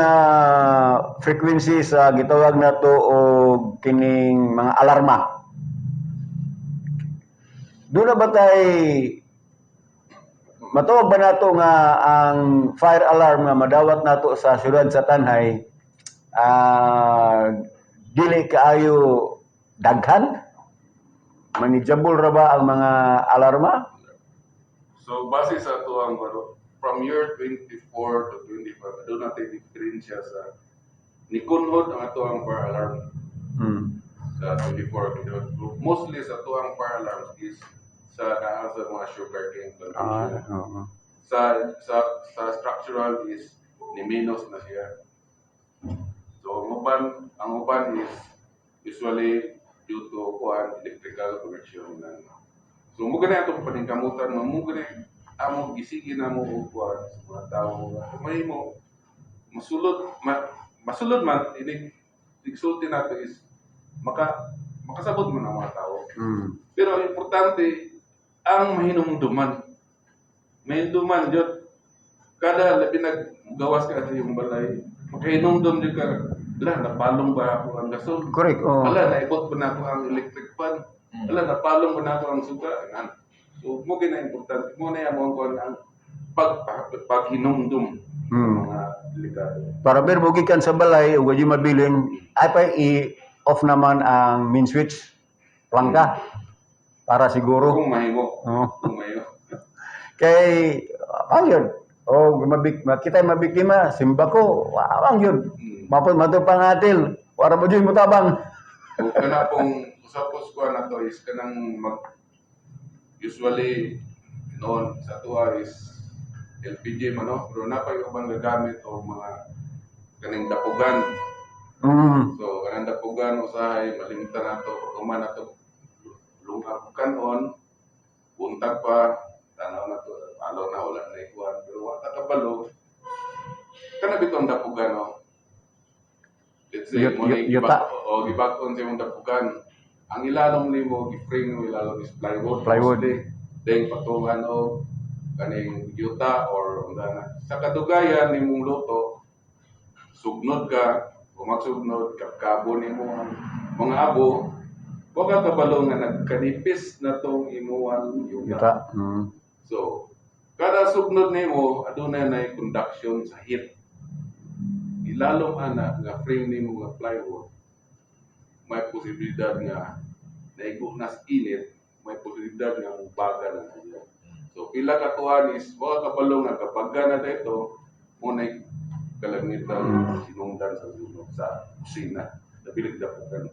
frequency sa gitawag nato og kining mga alarma. Doon na ba tay matawag ba nato nga ang fire alarm nga madawat nato sa syudad sa Tanhay dili kaayo daghan? Manageable ra ba ang mga alarma? So base sa ato ang ano, from year 24 to 25, doon natin diferensya sa nikunhod ang ato ang fire alarm sa 24. Mostly sa ato ang fire alarms is sa naa sa mga sugar cane plantation. Oo. Sa structural is ni minus na siya. So ang uban is usually due to kuan electrical connection na. So mo gani atong paningkamutan mo mo gani amo gisigi na mo og kuan sa mga tawo nga mahimo masulod man ini igsulti nato is makasabot man ang mga tao. Pero ang importante, ang mahinumduman. Mahinumduman jud. Kada labi naggawas ka sa iyong balay, makahinumdum jud ka, ala, napalong ba ako ang gasol? Correct. Oh. Ala, naibot ba na ako ang electric fan? Ala, napalong ba na ako ang suga? Anan. So, mo gina importante. Mo na mo ang kuan ang paghinumdum mga delikado. Para ber mo gikan sa balay ug di mabilin ay pa i-off naman ang main switch plangka para siguro. Kung mahimo. Oo. Kung mahimo. Kay ang yun. O mabik makita mabiktima simba ko, ang yun. Mapod mato pangatil. Wara mo jud motabang. O kana pong usapos ko na to is kanang mag usually noon sa tuwa is LPG man, no, pero napay ubang gagamit og mga kaning dapugan. So kanang dapugan usahay malimtan nato pag human nato lungag kanon buntag pa, tanaw na to, alo na, wala na ikuan, pero wa ta kabalo kana bitong dapugan, no? Let's say mo na yuta. O gibag-on sa imong dapugan, ang ilalom nimo, gi-frame mo ilalom is plywood. Plywood. Mostly. Then patungan og kaning yuta or unsa na. Sa kadugayan nimong luto, sugnod ka o magsugnod, kabkabo nimo ang mga abo, wa ka kabalo nga nagkanipis na tong imuang yuta. Yuta. So, kada sugnod nimo adunay na conduction sa heat. Ilalom ana nga frame nimo nga plywood, may posibilidad nga Naigo na sa init, may posibilidad nga baga na siya. So pila ka tuan is wa kabalo nga kabaga na dito mo na kalangitan sinungdan sa sunog sa kusina. Nabilig dapukan.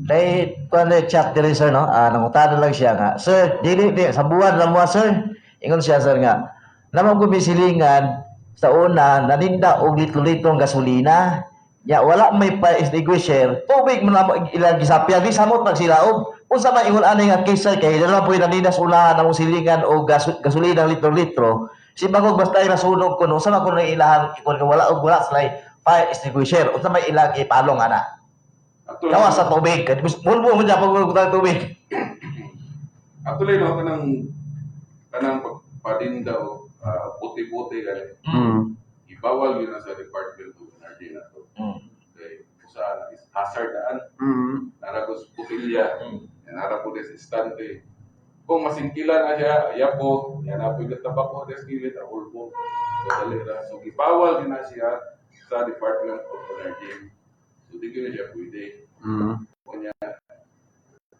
Day kuan na chat diri, sir, no. Ah, nangutana lang siya nga, "Sir, dili di sa buwan lang mo, sir." Ingon siya, sir, nga naman ko misilingan sa una naninda og litro-litrong gasolina. Ya wala may pa extinguisher, tubig man namo ilang gisapya di samot nagsilaob. Unsa man ingon ani nga case, sir, kay dala po naninda sa unahan namong silingan og gasolina litro-litro. Si bagog basta ay nasunog kuno, unsa man kuno ilahang ikon nga wala og wala sila fire extinguisher, unsa may ilang ipalong ana? Actually, Gawa sa tubig. Kaya mulbo mo dyan pag mulbo tubig. Actually, no, kanang kanang pagpadinda o puti-puti gani. Ibawal yun na sa Department of Energy na to. Okay. Usa is hazard daan. Naragos putilya. Nara po des istante. Kung masingkila na siya, ayapo, yan na po yung tabako des gilid, ulbo. So dali ra. So gibawal yun na siya sa Department of Energy. So di gyud na siya pwede. Kunya,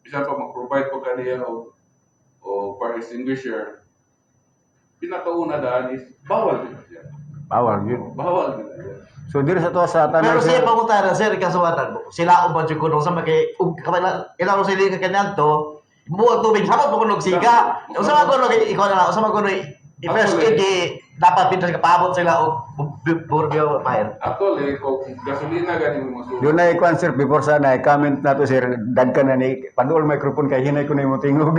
bisan pa mag-provide po kaniya o fire extinguisher, pinakauna daan is bawal din na siya. Bawal yun. Bawal din na siya. So diri sa to sa tanan Pero sir. siya pangutana, sir, kasuwatan. Sila o ba dyan kuno sa mga ug kamay ilang ko sila kanyadto, buwag tubig samot mo kuno siga. Unsa man kuno kay ikaw na lang, unsa man kuno i-first aid kay dapat pintas kapabot sila og burbio fire. Actually, kung gasolina gani mo masunog, Doon na ikuan, sir, before sa na comment na to, sir, dagkan na ni paduol microphone kay hinay ko na imong tingog.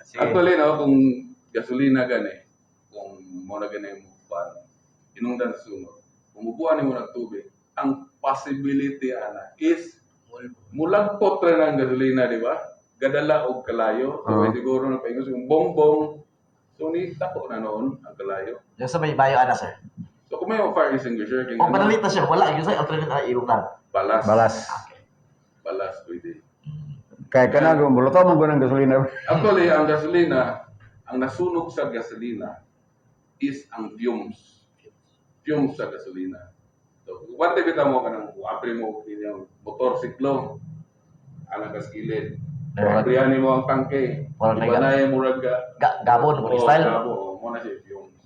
Sige. Actually, no, kung gasolina gani, kung mo na gani mo pan, inungdan sa sunog, kung mubuan nimo ng tubig, ang possibility ana is mulagpot ra ng gasolina, di ba? Gadala og kalayo. So, Oo. ay siguro na paingos yung bongbong. So, ni tako na noon ang kalayo. Yung sa may bayo ana, sir. So, kung may mga fire extinguisher, kay O panalit na siya, wala gyud sa alternate na ilong lang. balas. Balas. Balas, pwede. Kay kana buluto mo ng gasolina. Actually, ang gasolina, ang nasunog sa gasolina is ang fumes. Fumes sa gasolina. So, one day kita mo kanang apri mo inyong motorsiklo, anang kas gilid. Aprihan mo ang tangke. Wala na Ibanay mo raga. Gabon mo style. Gabo, oh, mo na siya fumes.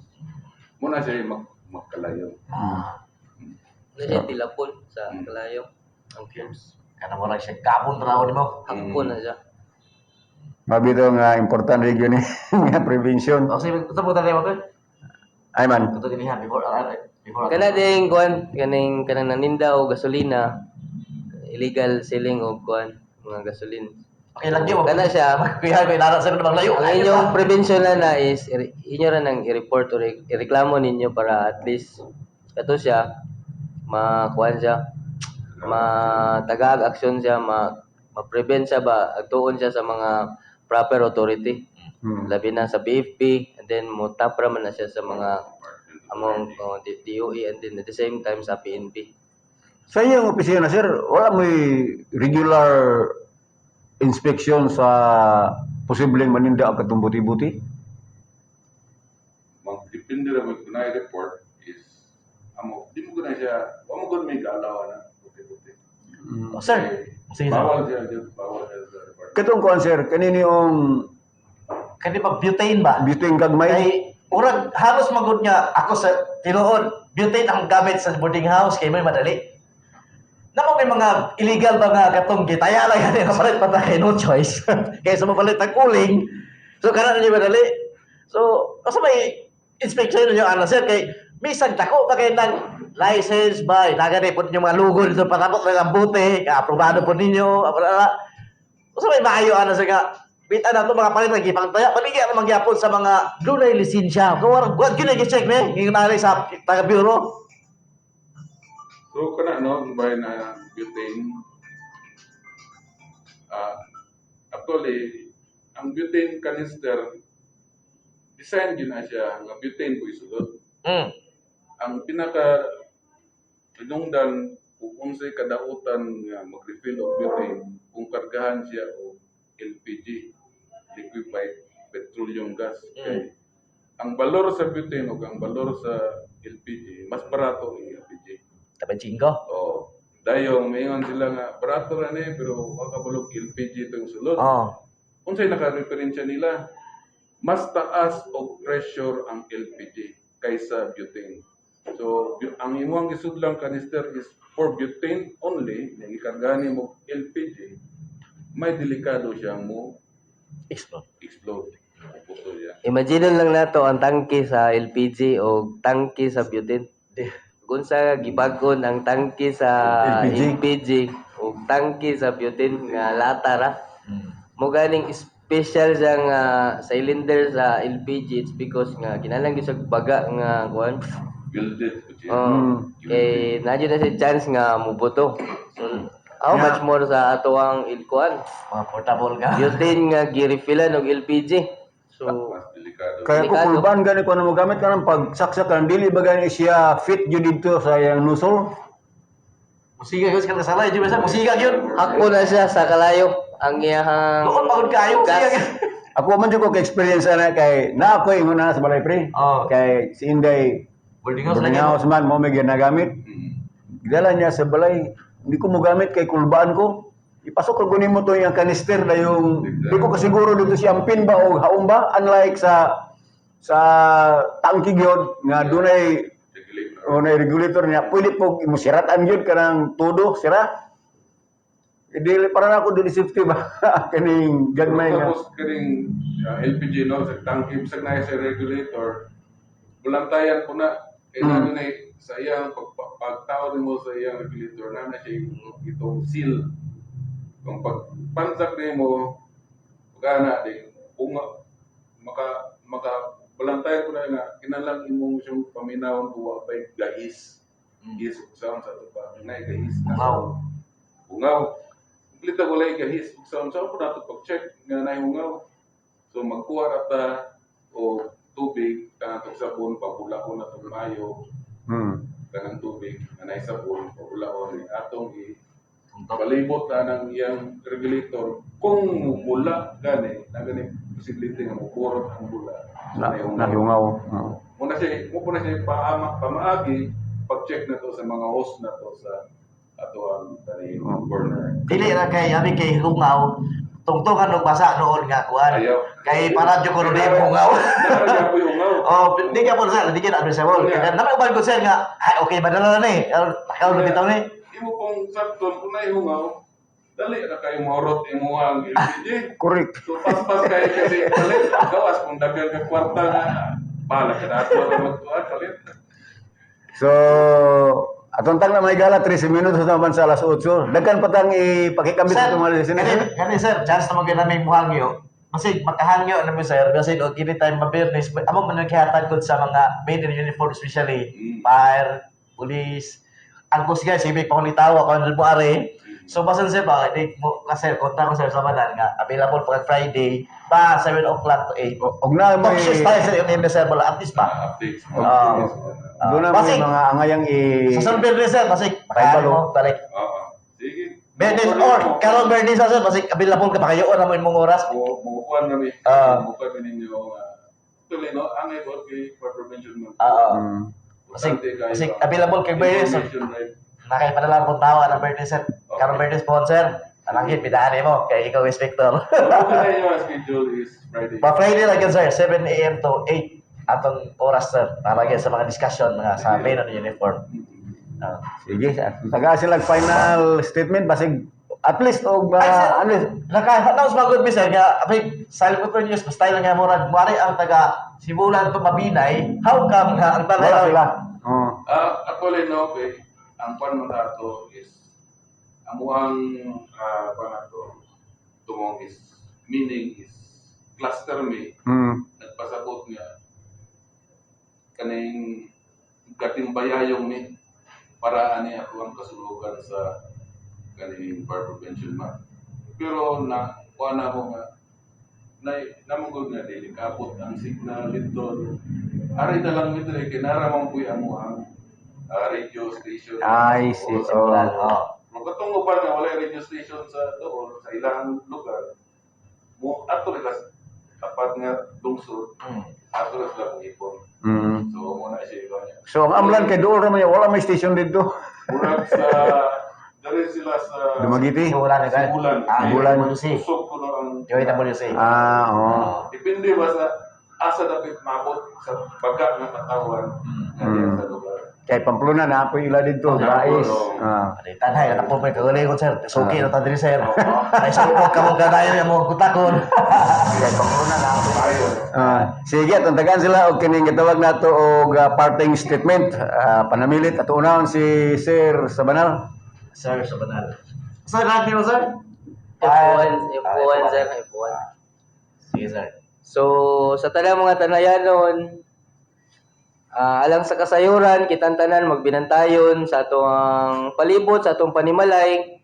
Mo na siya magkalayo. Ano siya tilapon sa kalayo. Ang fumes. Kana mo lang siya gabon raw nimo. Hagpon na siya. Mabito nga important region ni nga prevention. O sige, ito po tayo mo. Ay man. Ito din niya before before. Kana ding kuan kaning kanang naninda og gasolina, illegal selling og kuan mga gasolin. Okay lang yun. Kana siya. Kuya ko inara sir namang layo. Ang inyong prevention na na is inyo ra nang i-report or ireklamo ninyo para at least kato siya makuan siya, matagag aksyon siya, ma-prevent siya ba, agtuon siya sa mga proper authority, labi na sa BFP, and then mo tapra man na siya sa mga among, oh, DOE and then at the same time sa PNP. Sa inyong opisina, sir, wala may regular inspection sa posibleng maninda ang katong buti-buti? Magdepende ra mo kunay report is amo di mo guna siya, wa mo gud may kaalawa na buti-buti. Oh, sir. Sige, sir. Bawal siya dyan, bawal siya sa department. Katong kuan, sir, kanini yung Kani pa butane ba? butane gagmay? Kay urag halos magud nga ako sa tinuod butane ang gamit sa boarding house kay may madali. Namo may mga illegal ba nga katong gitaya lang yan palit pa ta kay no choice. Kay sa mapalit ang uling. So kana ninyo madali. So asa may inspection ninyo ana, sir, kay bisan dako pa kay nang license ba nagani po ninyo mga lugo dito patapot lang ang bote, ka aprobado po ninyo, apala. Usa may maayo ana sa nga bita na to mga palit lagi pangtaya paligya na magyapon sa mga dunay lisensya. Kung warang gwad gyud check ni ngingon na sa taga bureau. So kana no, bay na butane. Actually, ang butane canister design gyud na siya nga butane po isulod. Ang pinaka hinungdan kung unsay kadautan nga mag-refill og butane kung kargahan siya og LPG, liquefied petroleum gas, kay ang balor sa butane ug ang balor sa LPG, mas barato ang LPG. Taban chinggo. Oh, Dayong maingon sila nga barato ra ni, pero wa ka balog LPG itong sulod. Unsay nakareferensya nila? Mas taas og pressure ang LPG kaysa butane. So ang imong gisudlang canister is for butane only, nga gikargahan nimo LPG, may delikado siyang mo Explode. Explode. Puto siya. Imagine lang nato ang tangke sa LPG o tangke sa butane. Kung sa gibag-on ang tangke sa LPG. LPG o tangke sa butane nga lata ra. Mo ganing special siya nga cylinder sa LPG, it's because nga kinahanglan gyud siya baga nga kuan. Welded po siya. Oh, kay naa na siya chance nga mubuto. So how much more sa ato ang ilkuan? Mga portable ka. Butane nga gi-refillan og LPG. So Mas delikado. Kaya ko Delikado. kulban gani ko na mo gamit ka ng pagsaksak kan, dili ba gani siya fit jud didto sa iyang nozzle? Musiga yun, sa kasalay. Di ba sir? Musiga yun. Ako na siya sa kalayo ang iyahang Doon pagod kayo. gas. Musiga yun. Ako man jud ko ka experience ana kay na ako ingon na sa balay, pre. Oh. Kay si Inday Boarding house boarding lagi. house man mo may ginagamit. Gidala niya sa balay, hindi ko mo gamit kay kulbaan ko. Ipasok ko nimo to yung kanister na yung di ko kasiguro dito si ampin ba o haom ba, unlike sa tangki gyud nga dunay Regulator. o na regulator niya, pwede po mo siratan gyud kanang todo sira. Dili para na ako dili safety ba kaning gagmay nga. Tapos kaning LPG no, sa tangke bisag na sa regulator, bulantayan po na kay na sa iyang pagtao nimo sa iyang regulator na na siya itong seal. Kung pagpansak nimo pagana di bunga maka maka bulantayan ko na nga kinahanglan imong siyang paminawon kung wa pa'y gahis. Gahis sa ato pa na gahis na. Bungaw. Bungaw. Kumplita ko lang gahis ug sa unsa po nato pag-check nga naay hungaw. So magkuha ra ta og tubig kanang sabon, pabulaon na tong mayo kanang tubig nga naay sabon, pabulaon ni atong i palibot na ng iyang regulator. Kung mubula gani na gani posibility nga muburot ang bula Na naay hungaw. nahungaw. Oo. Muna siya mo po na siya paama, pamaagi pag-check na to sa mga host na to sa ato ang tani burner. Dili ra kay abi kay hungaw. Tungtungan og basa noon nga kuan. Ayaw. Kay para jud ko rin hungaw. Nara gyud hungaw. Oh, di ka po sir, di ka na advisable. Kaya naman uban ko sir nga, ay okay madala na ni. Takaw na bitaw ni. Imo pong sabton kung naihungaw, dali ra kayo mahurot imo ang LPG. Correct. So paspas kayo kasi palit, gawas kung daghan ka kwarta nga bahala ka na ato na magtuan palit. So, atong tang na may gala 13 minutos naman sa alas 8. Daghan pa tang ipakikambit sa itong mga listeners. Kani, kani sir, chance na magyud namin muhangyo. Kasi makahangyo na mo sir, kasi og kini time mabirnis, amo man naghihatag kod sa mga men in uniform, especially fire, police, ang kusga civic pa tawa kon mo are. So basan sir ba di mo ka sir kontak ko sir sa manan nga available pag Friday ba 7 o'clock to 8. Og na Talk may shows tayo sir yung sir wala at least ba. Updates. Doon na may Basig. mga angayang i Sa San Bernardo sir, basig Tribal, mo balik. Oo. Sige. Bernis or karon Bernis sir, basig available ka pakayoon na mo imong oras. Mo mukuan kami. Mukuan kami ninyo nga. Tuloy no, ang ibot kay for prevention month. Oo. Importante kayo Basig ang available kay Bernis. information drive. Nakay padala kong tawa ng Bernis sir. Karon Bernis po sir. Palangit bidaan mo kay ikaw inspector. So, okay na yung schedule is Friday. Pa Friday lang yun, sir, 7 a.m. to 8 atong oras sir para gyud sa mga discussion mga sa men on uniform. Sige, taga sila final statement basig at least og Ay, sir, at least naka-announce ba good mi sir nga abay sa Phone News basta lang nga murag mari ang taga Sibulan to Mabinay, how come nga ang wala tanay sila. Oo. Actually no, kay ang kwan man ato is amuang kwan ato tumong is meaning is cluster me nagpasabot nga kaning katimbayayong ni para ani ako ang kasulugan sa kaning fire prevention month. Pero na kuha na ako nga na namugod nga dili kaabot ang signal dito. Aray na lang dito kay nara man puy amo ang radio station. I see. Oo, Sibulan, oh. Kung katong uban nga walay radio station sa doon sa ilang lugar, mo ato rin sa tapat nga lungsod, ato rin sila mong ipon. So mo na siya iba niya. So ang amlan kay doon ra man niya, wala may station dito. Murag sa Dari sila sa Dumaguete? Sibulan eh, kan? Sibulan. Ah, Sibulan. DWC. Usok ko na ang DWC. Ah, oo. Depende ba sa asa dapat maabot sa baga ng katawan nga diya sa lugar. Kay Pamplona na po ila dito, Bais. Ah. Ay, tanay, natapon pa yung kagalingon, sir. Suki na ta diri, sir. Ay, sa upok ka mong kanayon yung mga kutakon. Kay Pamplona na po. Ayon. Ah, sige, tantagan sila og kining gitawag nato og parting statement. Ah, panamilit ato unahon si Sir Sabanal. Sir, sa banal. Sir, lahat niyo, sir? F1, Ah, F1, sir, F1. Sige, sir. So, sa tanang mga tanayanon, alang sa kasayuran, kitang tanan magbinantayon sa atong palibot, sa atong panimalay.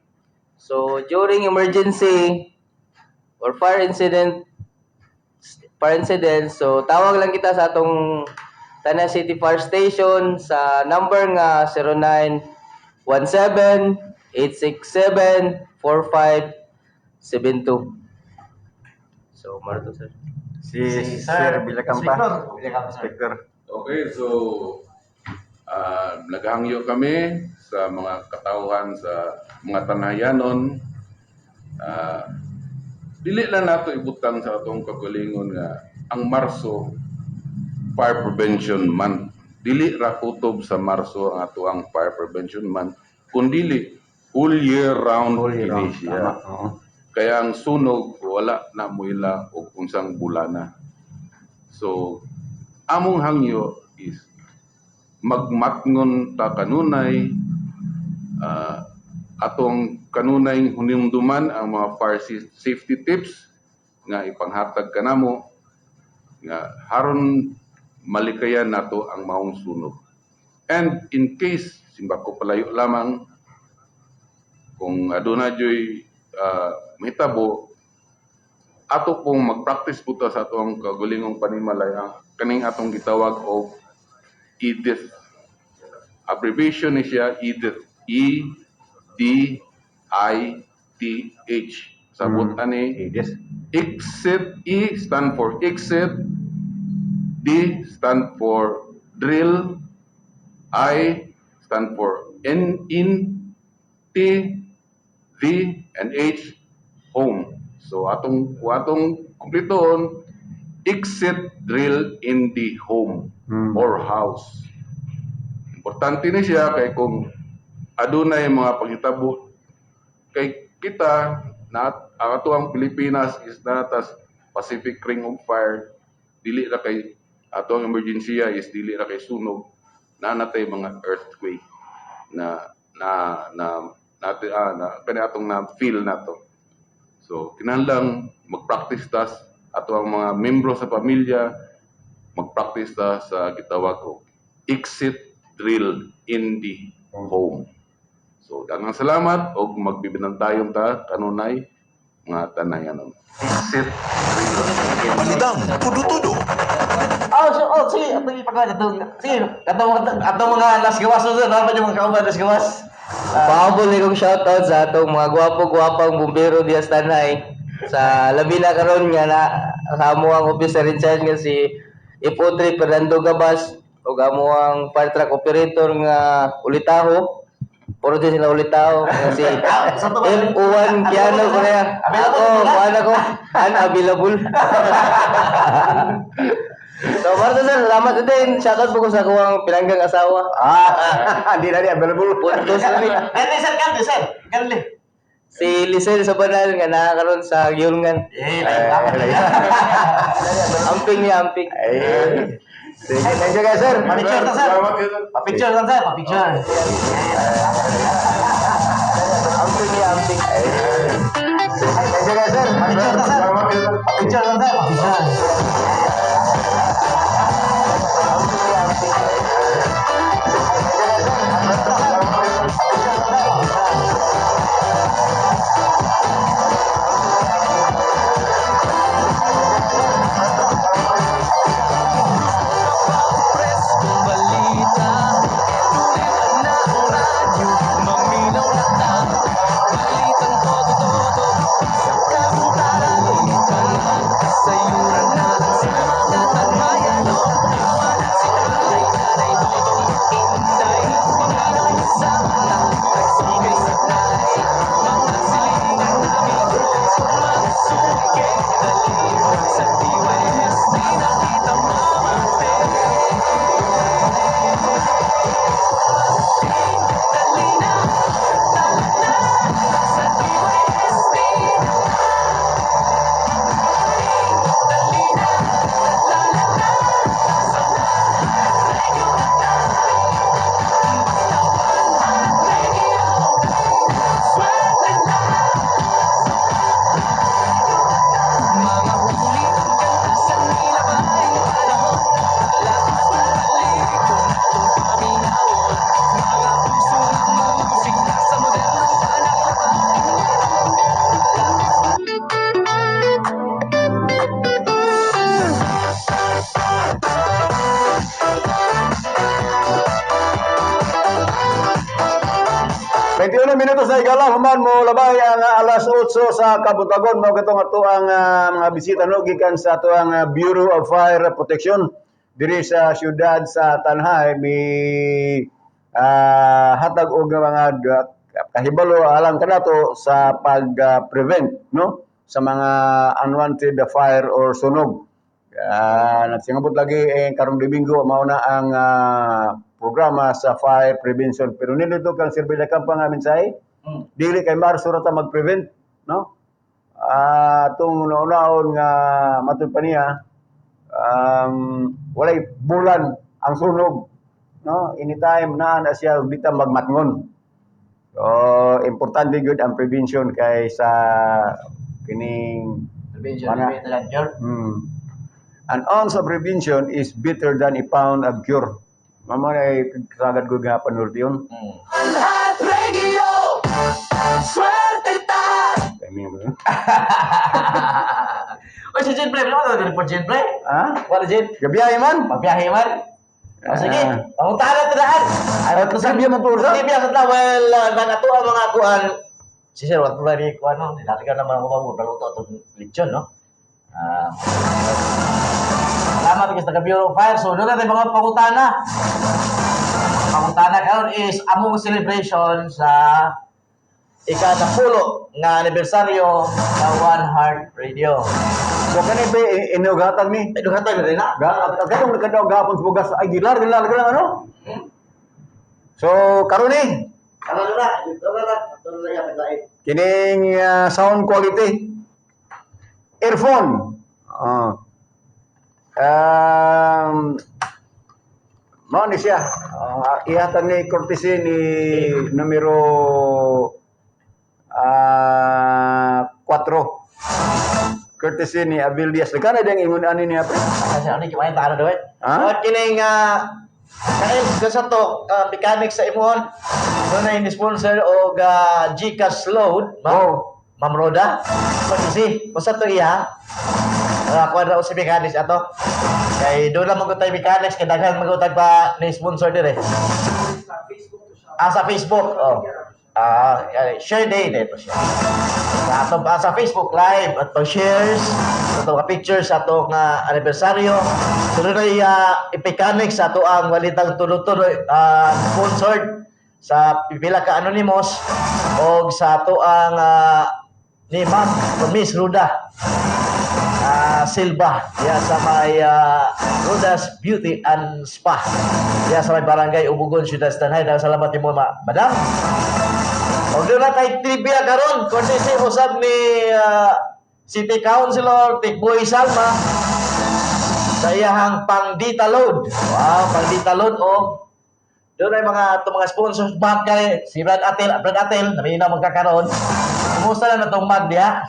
So, during emergency or fire incident, so tawag lang kita sa atong Tanay City Fire Station sa number nga 0917-867-4572. So, maro to, sir. Si, Sir Villacampa. Inspector. Villacampa, sir. Inspector. Okay, so naghangyo kami sa mga katawhan sa mga tanayanon. Dili lang nato ibutang sa atong kagalingon nga ang Marso Fire Prevention Month. Dili ra kutob sa Marso ang atoang Fire Prevention Month, kundili whole year round Whole year kini round. siya. Tama. Oo. Kaya ang sunog wala na muila og unsang bulana. So among hangyo is magmatngon ta kanunay, atong kanunay hunimduman ang mga fire safety tips nga ipanghatag kanamo nga haron malikayan nato ang maong sunog. And in case simbako palayo lamang kung aduna joy mahitabo, ato pong mag-practice po ta sa atong kagulingong panimalay ang kaning atong gitawag og EDITH. Abbreviation ni siya EDITH. E D I T H. Sabot ani Yes. exit. E stand for exit, D stand for drill, I stand for N in, T V and H home. So atong atong kumpletoon, exit drill in the home or house. Importante ni siya kay kung adunay mga panghitabo kay kita na ang ato ang Pilipinas is natas Pacific Ring of Fire, dili ra kay ato ang emergency is dili ra kay sunog, na natay mga earthquake na na na nati na kani atong na feel nato. So kinahanglan mag-practice tas ato ang mga membro sa pamilya, mag-practice ta sa gitawag og exit drill in the home. So daghang salamat og magbibinantayon ta kanunay, mga tanayanon. Exit drill. Balitang tudo-tudo. Oh, so, oh, sige, atong ipagawa atong sige, atong mga last gawas sir, dapat yung mga kauban last gawas. Ah, Pahabol ni kong shoutout sa atong mga gwapo-gwapang bumbero diya sa Tanay. Sa labi na karon nga na sa amo ang officer in charge nga si Ipotri Fernando Gabas ug amo ang fire truck operator nga Ulitaho. Puro din sila Ulitaho nga si Sa to ba? F1 Keanu Korea. Ako, kuan ako, unavailable. So, Marta sir, salamat din. Shoutout po ko sa akuang pinanggang asawa. Ah, di na di available. Puntos na ni. Kanli sir, kanli sir, kanli. Si Lisel sa banal nga nakakaroon sa Giulngan. Eh, lain. Amping niya, amping. Ay. Sige, thank you guys, sir. Pa-picture ta sir. Salamat kayo, sir. Pa-picture ta sir, pa-picture. Amping niya, amping. Thank you guys, sir. Pa-picture ta sir. Salamat kayo, sir. Pa-picture ta sir, pa-picture. 21 minutos na igala, human mo labay ang alas 8 sa Kabutagon. Mao katong ato ang mga bisita, no, gikan sa ato ang Bureau of Fire Protection diri sa siyudad sa Tanjay, mi hatag og mga kahibalo alang kanato sa pag-prevent, no, sa mga unwanted fire or sunog. Nagsingabot lagi eh, karong Domingo mao na ang programa sa fire prevention. Pero nindot kang Sir Kampa nga mensahe, dili kay Marso ra ta mag-prevent, no? Atong una-unaon nga matud pa niya, walay bulan ang sunog, no? Anytime naa na siya ug di ta magmatngon. So, importante gyud ang prevention kay sa kining Prevention Mana. is better than cure. An ounce of prevention is better than a pound of cure. Mama ay sagad ko nga panulti yun. Timing mo yun. Oy, si Jane, pre, ano na report, Jane, pre? Ha? Wala, Jane. Gabiyahe man. Pagbiyahe man. O sige, Ah. pamuntahan natin daan. Ay, Trivia man to, sir. Trivia sa tla, well, nangatuwa mga kuan. Si Sir, wala pa rin kuan, no? Nilalaga naman ako ba, paluto itong lechon, no? Ah, salamat guys, taga Bureau of Fire. So, doon natin mga pangutana. Pangutana karon is among celebration sa ikanapulo nga anibersaryo sa One Heart Radio. So kani ba inugatag ni? Ay, duhatag na rin na. Ga katong nakadaw gapon sa bugas ay gilar gilar gilar ano? So karon ni Karon na, dito na na, dito na yung paglain. Kining sound quality, earphone. Ah. Mao ni siya. Ihatag ni courtesy ni numero 4. Courtesy ni Abil Diaz. Kana diyang ingon ani niya, pre. Kasi ano, kumain tayo na eh. Ha? At kining kail sa to, mechanic sa imuhon. Doon na yung sponsor og Gcash load, ma'am. Oh. Ma'am Roda. Pag-isi, kung to iya, kuha na si mechanics ato. Kay doon lang magutay mechanics, kay daghan magutay pa ni sponsor dire. Sa Facebook. Oh. Ah, share day dito siya. Sa atong sa Facebook Live at pag shares sa atong mga pictures sa atong anibersaryo. Sunod ay ipikanik sa ato ang walitang tulo-tulo sponsored sa pipila ka anonymous og sa ato ang ni Ma'am Miss Ruda Silva diya sa may Ruda's Beauty and Spa diya sa may barangay Ubugon, Ciudad Stanhay. Daghang salamat nimo, madam. Og doon na tayo trivia karon courtesy usab ni City Councilor Tikboy Salma sa iyahang pangdita load. Wow, pangdita load og doon ay mga itong mga sponsors bag kay si Brad Atel, Brad Atel, namin na magkakaroon. Kumusta na natong mag diha?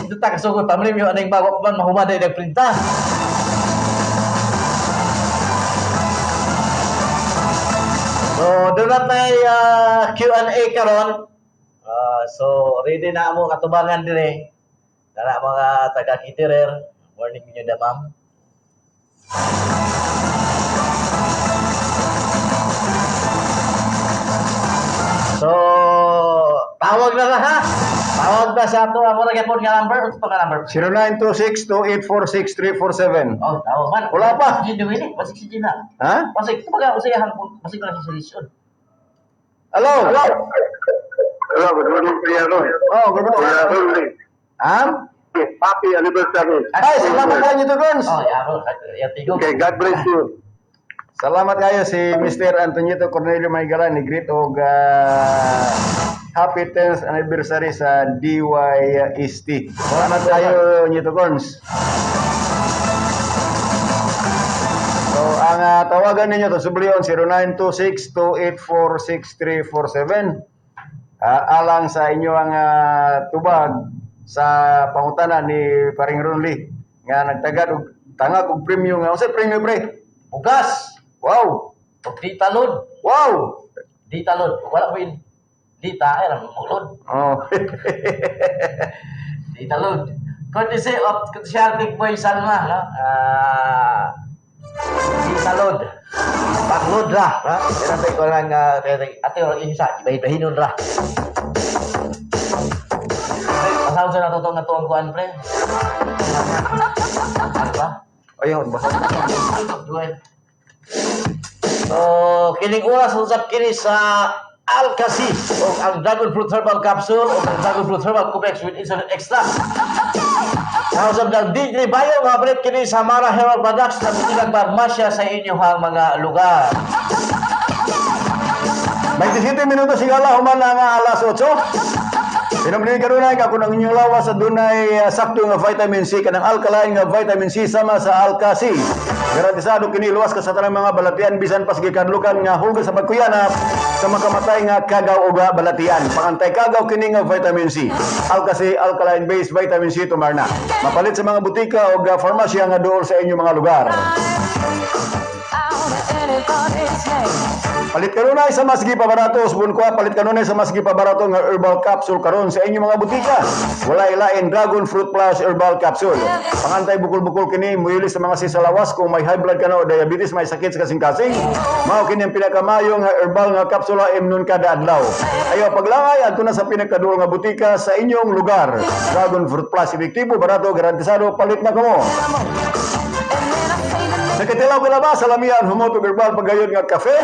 Dito ta kasugod pamrim yung aning bago pa man mahuma day nagprinta. So, doon na tayo Q&A karon. So, ready na mo katubangan dire. Dara mga taga-kitirer. Morning ninyo da, ma'am. So, tawag na na ha. Tawag na sa ato ang mura gyapon nga number. Unsa to nga number? 0926-284-6347. Oh, tawag man. Wala pa. Hindi ini, basig si Gina. Ha? Basig tumaga usay hang basig na si Solution. Hello? Hello, good morning, Kuya Ron. Oh, good Kuya morning. Ron, Am? Happy anniversary. Ay, salamat kayo Nito Gons. Oh, ya, ya tigog. Okay, God bless you. Salamat kayo si Mr. Antonito Cornelio Maygalan ni greet og happy 10th anniversary sa DYST. Salamat kayo, Nito Gons. So, ang tawagan ninyo to sublion 0926-284-6347. Alang sa inyo ang tubag sa pangutana ni Paring Ronly nga nagtagad og tangag og premyo nga unsay premyo, pre? Bugas. Wow! Og di talod. Wow! Di talod. Wala mo in. Di ta ay lang mulod. Oh. Di talod. Courtesy of Big Boy Salma, no? Ah, di talod. Paglod ra, no? Pero ko lang ate orang isa, ibahin-bahinon ra. Masaw sa natutong nga tuwang kuan, pre. Ano ba? Ayun, basta. Duel. So, kining oras usap kini sa Alcasi o ang Dragon Fruit Herbal Capsule o ang Dragon Fruit Herbal Complex with Insulin Extract. Nausap ng DJ Bayo nga palit kini sa Mara Herbal Products na butigang parmasya sa inyong mga lugar. 27 minutos sigala human na nga alas 8. Pinamili kanunay ka kung ang inyong lawas sa dunay sakto nga vitamin C kanang alkaline nga vitamin C sama sa Alka-C. Garantisado kini luwas ka sa tanang mga balatian bisan pa sa gikadlukan nga hugas sa pagkuyanap sa makamatay nga kagaw o ga balatian. Pangantay kagaw kini nga vitamin C. Alka-C alkaline based vitamin C tumarna. Mapalit sa mga butika o ga farmasya nga duol sa inyong mga lugar. Palit kanunay sa mas gipabarato usbon ko, palit kanunay sa mas gipabarato nga herbal capsule karon sa inyong mga butika. Wala ilain Dragon Fruit Plus Herbal Capsule. Pangantay bukol-bukol kini muili sa mga sisalawas kung may high blood ka na o diabetes, may sakit sa kasing-kasing. Mao kini ang pinakamayo nga herbal nga kapsula imnon kada adlaw. Ayaw paglangay adto na sa pinakaduol nga butika sa inyong lugar. Dragon Fruit Plus epektibo, barato, garantisado, palit na kamo. Sa katilaw kalaba sa lamian humot og herbal pagayon nga kafe.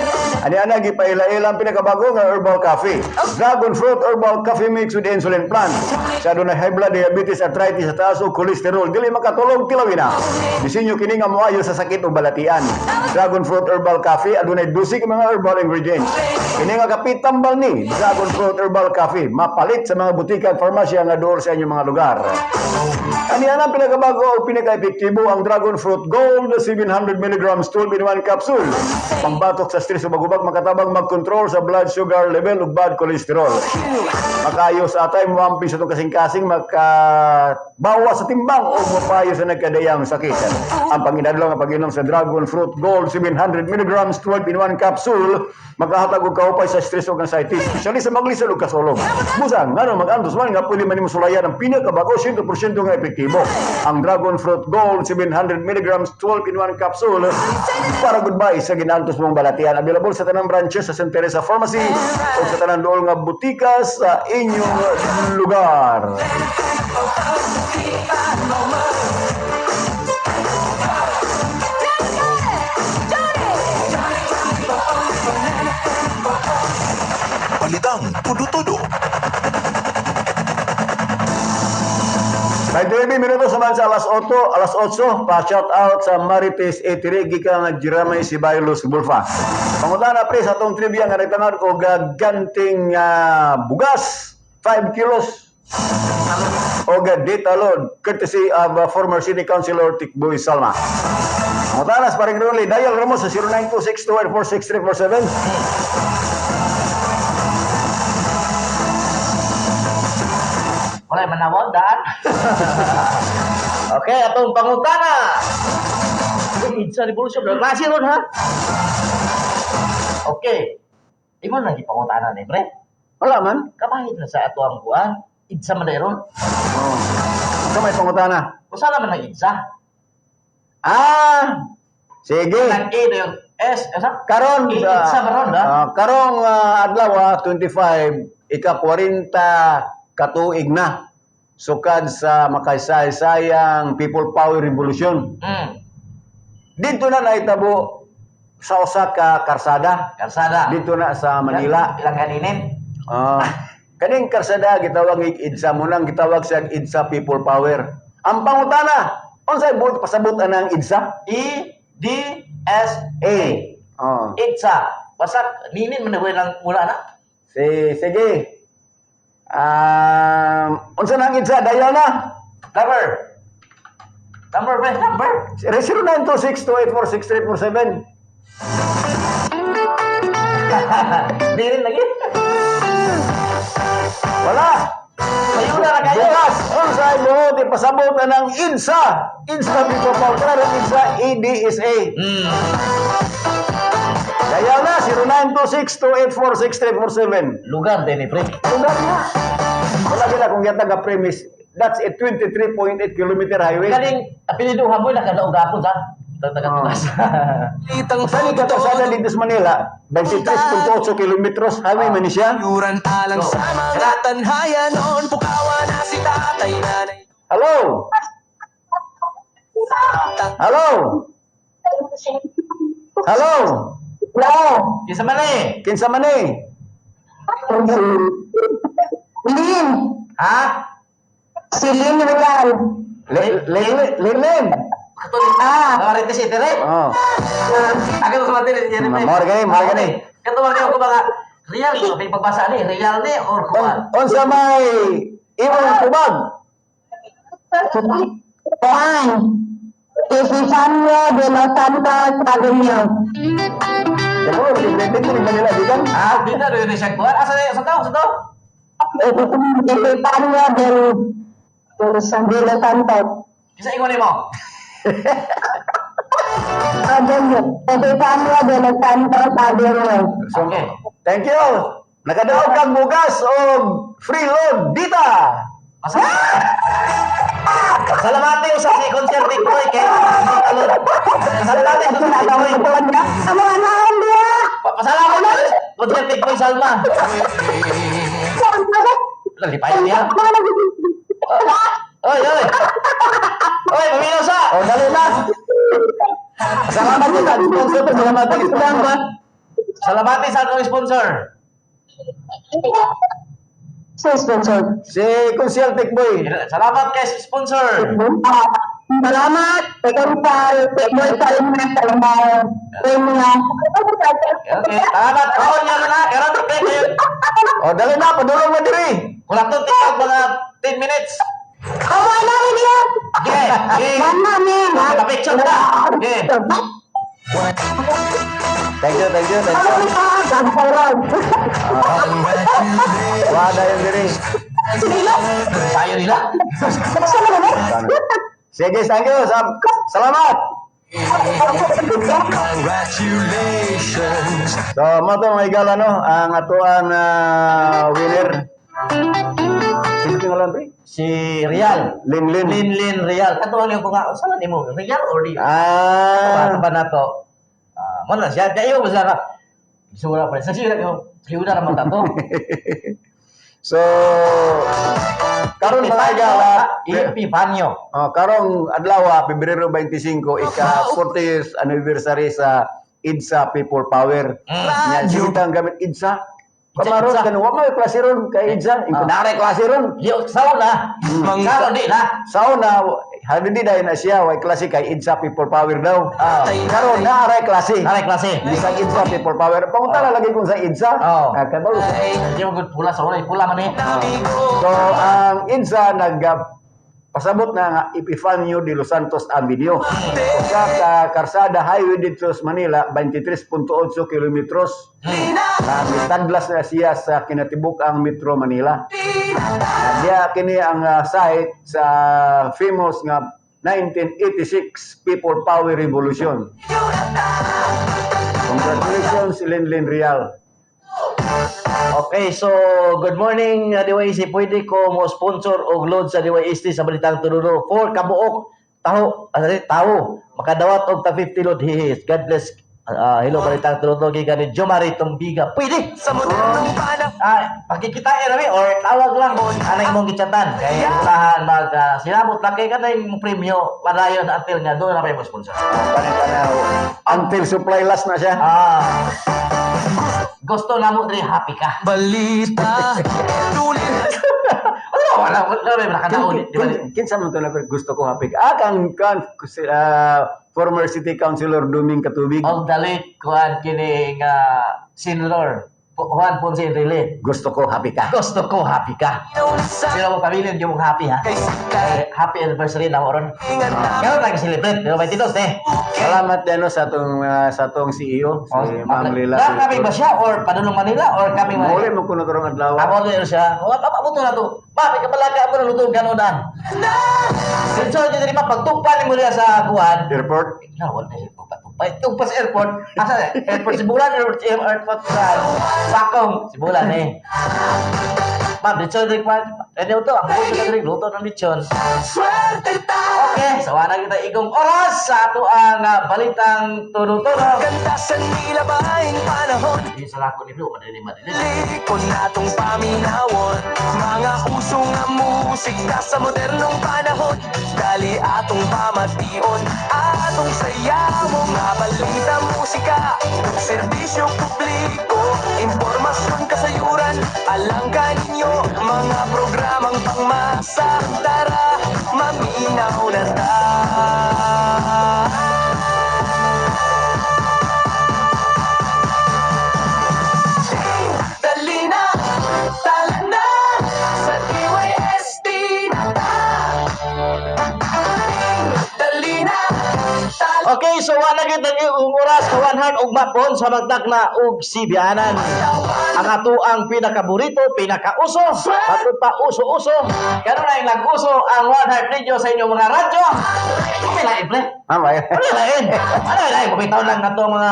Ani ana gipaila-ila ang pinakabago nga herbal coffee. Dragon fruit herbal coffee mix with insulin plant. Sa adunay high blood, diabetes, arthritis sa taas o cholesterol, dili makatulog tilawin na. Disenyo kini nga moayo sa sakit o balatian. Dragon fruit herbal coffee adunay 12 ka mga herbal ingredients. Kini nga kape tambal ni Dragon fruit herbal coffee mapalit sa mga butika at farmasya nga duol sa inyong mga lugar. Ani ana pinakabago o pinaka-epektibo ang Dragon Fruit Gold 700 mg 12 in 1 capsule. Pangbatok sa stress o bagubag makatabang mag-control sa blood sugar level ug bad cholesterol. Makayo sa atay moampi sa itong kasing-kasing makabawa sa timbang o mapayo sa nagkadayang sakit. Ang panginadlaw nga pag-inom sa Dragon Fruit Gold 700 mg 12 in 1 capsule makahatag og kaupay sa stress ug anxiety, especially sa maglisod ug kasulog. Busang ngano mag-antos man nga pwede man nimo sulayan ang pinakabago 100% nga epektibo. Ang Dragon Fruit Gold 700 mg 12 in 1 capsule para goodbye sa ginantos mong balatian. Available sa tanang branches sa St. Teresa Pharmacy o sa tanang dool nga butika sa inyong lugar. Balitang tudo-tudo. 29 minutos naman sa alas 8, alas 8, pa-shout out sa Marites 83 gikan nga Jiramay Sibaylos Bulfa. Pangutana, pre, sa atong trivia nga nagtangad og ganting bugas 5 kilos og detalon courtesy of former City Councilor Tikboy Salma. Pangutana sa paring Ronly, dial Ramos sa 0926-284-6347. Wala manawag daan. Okay, atong pangutana. Uy, Idsa Revolution. Klase ron ha. Okay. Imo na gipangutana ni pre. Wala man. Kapahit na sa ato ang kuan. Idsa man ron. Oh. Ito may pangutana. Usa naman ang Idsa. Ah, sige. Ang A na yung S, asa? Karon A, Idsa ba ron, ha? Karong adlaw 25 ika 40 katuig na sukad sa makasaysayang People Power Revolution. Dito na naitabo sa usa ka karsada Karsada. dito na sa Manila. Ilang kaninin? Ah, Kaning karsada gitawag ig EDSA mo nang gitawag siya EDSA People Power. Ang pangutana, unsay buot pasabot anang EDSA? E D S A. Oh. EDSA. Basak ninin man na lang mula na. Si sige. Unsa nang EDSA dayon na? Number. Number ba? Number. 0926-284-6347. Ninin lagi. Wala. Sayo na ra kayo. Bukas, unsay buot ipasabot anang EDSA? EDSA People Power. Klaro EDSA, EDSA. Dayaw na, 0926-284-6347. Lugar din ni pre. Lugar na. Wala gila kung yata ka premise. That's a 23.8 kilometer highway. Kaning apelyido mo nakadaog gapon sa Tatagan Oh. tugas. Balitang Saan ka kasada dito sa Manila? 23.8 kilometros highway man ni siya. Yuran alang sa mga tanhayan noon. Pukawa na si tatay, nanay. Hello? Hello? Hello? Hello. Kinsa man eh? Kinsa man eh? Lin. Ha? Si Lin Real. Lilin. Katuloy. Ah. Nakarete si Tere. Oh. Aga sa materi yan pre. Mao gani, mao gani. Katuwang niyo ko mga real ko may pagbasa ni real ni or kuan. Unsa may imong tubag? Juan. Epifanio de los Santos Avenue. Siguro, dito rin Manila, di kan? Ah, di na rin siya kuan. Asa ni sa tao, sa tao? Epifanio de los Santos Kinsa ingon nimo? Avenue. Epifanio de los Santos Avenue. Okay. Thank you. Nakadaog kang bugas o free load dita. Salamati sa si Concerti Boy kay Talon. Salamati sa si Boy. Ang mga naon niya. Pasalamat Concerti Boy Salma. Lagi pa niya. Oy, oy. Oy, paminaw sa. O dali na. Salamat sa sponsor, salamat sa sponsor. Salamati sa atong sponsor. So, sponsor. Si Consultic Boy. Salamat kay sponsor. Salamat. Pekonsal. Pekboy Salma. Salma. Salma. Okay, salamat. Kaon niya na, karon pre kayo. O dali na, padulong na diri. Kulang to TikTok mga 10 minutes. Kamu na niya. Okay, okay. Mana ni? Pa-picture na. Okay. Thank you, thank you, thank you. Wala yung diri. Tayo nila. Sige, thank you. Salamat. Congratulations. So, mo to mga igala no, ang atoang winner. Sino tingalan pre? Si Real. Lin Lin. Lin Lin Real. Kato niyo ko nga usa lang nimo, Real or Real? Ah, Pa na to. Ah, mo na siya. Dayo mo siya ka. Sura pa. Sa siya ko, siya ra man tato. So karon mga igala, Epifanio. oh, karong adlaw Pebrero 25 ika 40th anniversary sa EDSA People Power. Nya sige tang gamit EDSA. Kamaron EDSA. kan wa may klase ron kay EDSA. Ingko nare klase ron. Yo, sao na. Sao di na. Sao na hindi dahil na siya way klase kay EDSA People Power daw. Ah. Karon na aray klase. Naray klase. Bisag EDSA People Power. Pangunta lagi kung sa EDSA. Oh. Ah, kabalo. Hindi mo good pula sa una, pula man eh. So ang EDSA nag pasabot na nga Epifanio de los Santos Avenue. Usa ka karsada highway didto sa Manila, 23.8 kilometros. Na mitadlas na siya sa kinatibuk-ang Metro Manila. Diya kini ang site sa famous nga 1986 People Power Revolution. Congratulations, Linlin Real. Okay, so good morning DYC. Pwede ko mo sponsor og load sa DYST sa Balitang Turulo for kabuok taho, ano rin, tao makadawat og ta 50 load hihis. God bless. Hello Balitang Turulo gikan ni Jomari Tumbiga. Pwede. Sa modernong panahon. Ah, pagkikitain rami or tawag lang anay mong gichatan kay unahan mag sinabot lang kay kanay mong premyo padayon until nga doon na kayo mo sponsor. Panay-tanaw. Until supply last na siya. Ah. Gusto namo diri happy ka. Balita Tulin Wala wala wala may nakadaon, di ba? Kinsa man to na gusto ko happy ka. Ah, kang kan former city councilor Duming Katubig. Og dalit kuan kini nga Sinlor Juan Ponce Enrile. Gusto ko happy ka. Gusto ko happy ka. Pero mo pamilya yung happy ha. Eh, happy anniversary na mo ron. Karon nag celebrate pero 22 eh. Salamat din no, sa atong CEO si Ma'am Lila. Na kami ba siya or padulong Manila or kami Muli Manila? mo kuno karong adlaw. Amo din siya. Wa pa pa na to. Ma, may kabalaga mo na lutong kanodan. So, dito ma pagtugpa ni mo niya sa kuan. Airport. No, wala na siya tugpa. Tugpa, tugpa sa airport. Asa airport Sibulan, airport, airport sa Sakong, Sibulan eh. Ma'am, lechon rin pa. Ano to? Ang gusto na rin, luto ng lechon. Swerte ta. Okay, sawa na kita igong oras sa ato ang balitang tuno-tuno. Ganda sa nilabaing panahon. Hindi sa lako ni Blue, madali madali. Likod natong paminawon. Mga uso nga musika sa modernong panahon. Dali atong pamation, atong sayawon. Mga balita, musika, serbisyo publiko, impormasyon kasayuran, alangka ninyo. Mga programang pangmasa. Tara, maminaw na ta. Dali na, tala na, sa DYST na ta. Dali na, tala. Okay, so wala kita ng oras kawanhan og mapon sa magtakna og sibianan. Ang ato ang pinakaburito, pinakauso, matod pa uso-uso. Karon ay nag-uso ang One Heart Radio sa inyong mga radyo. Ano lain, pre? Ah, may. Ano lain? Ano lain? Bumitaw lang ato mga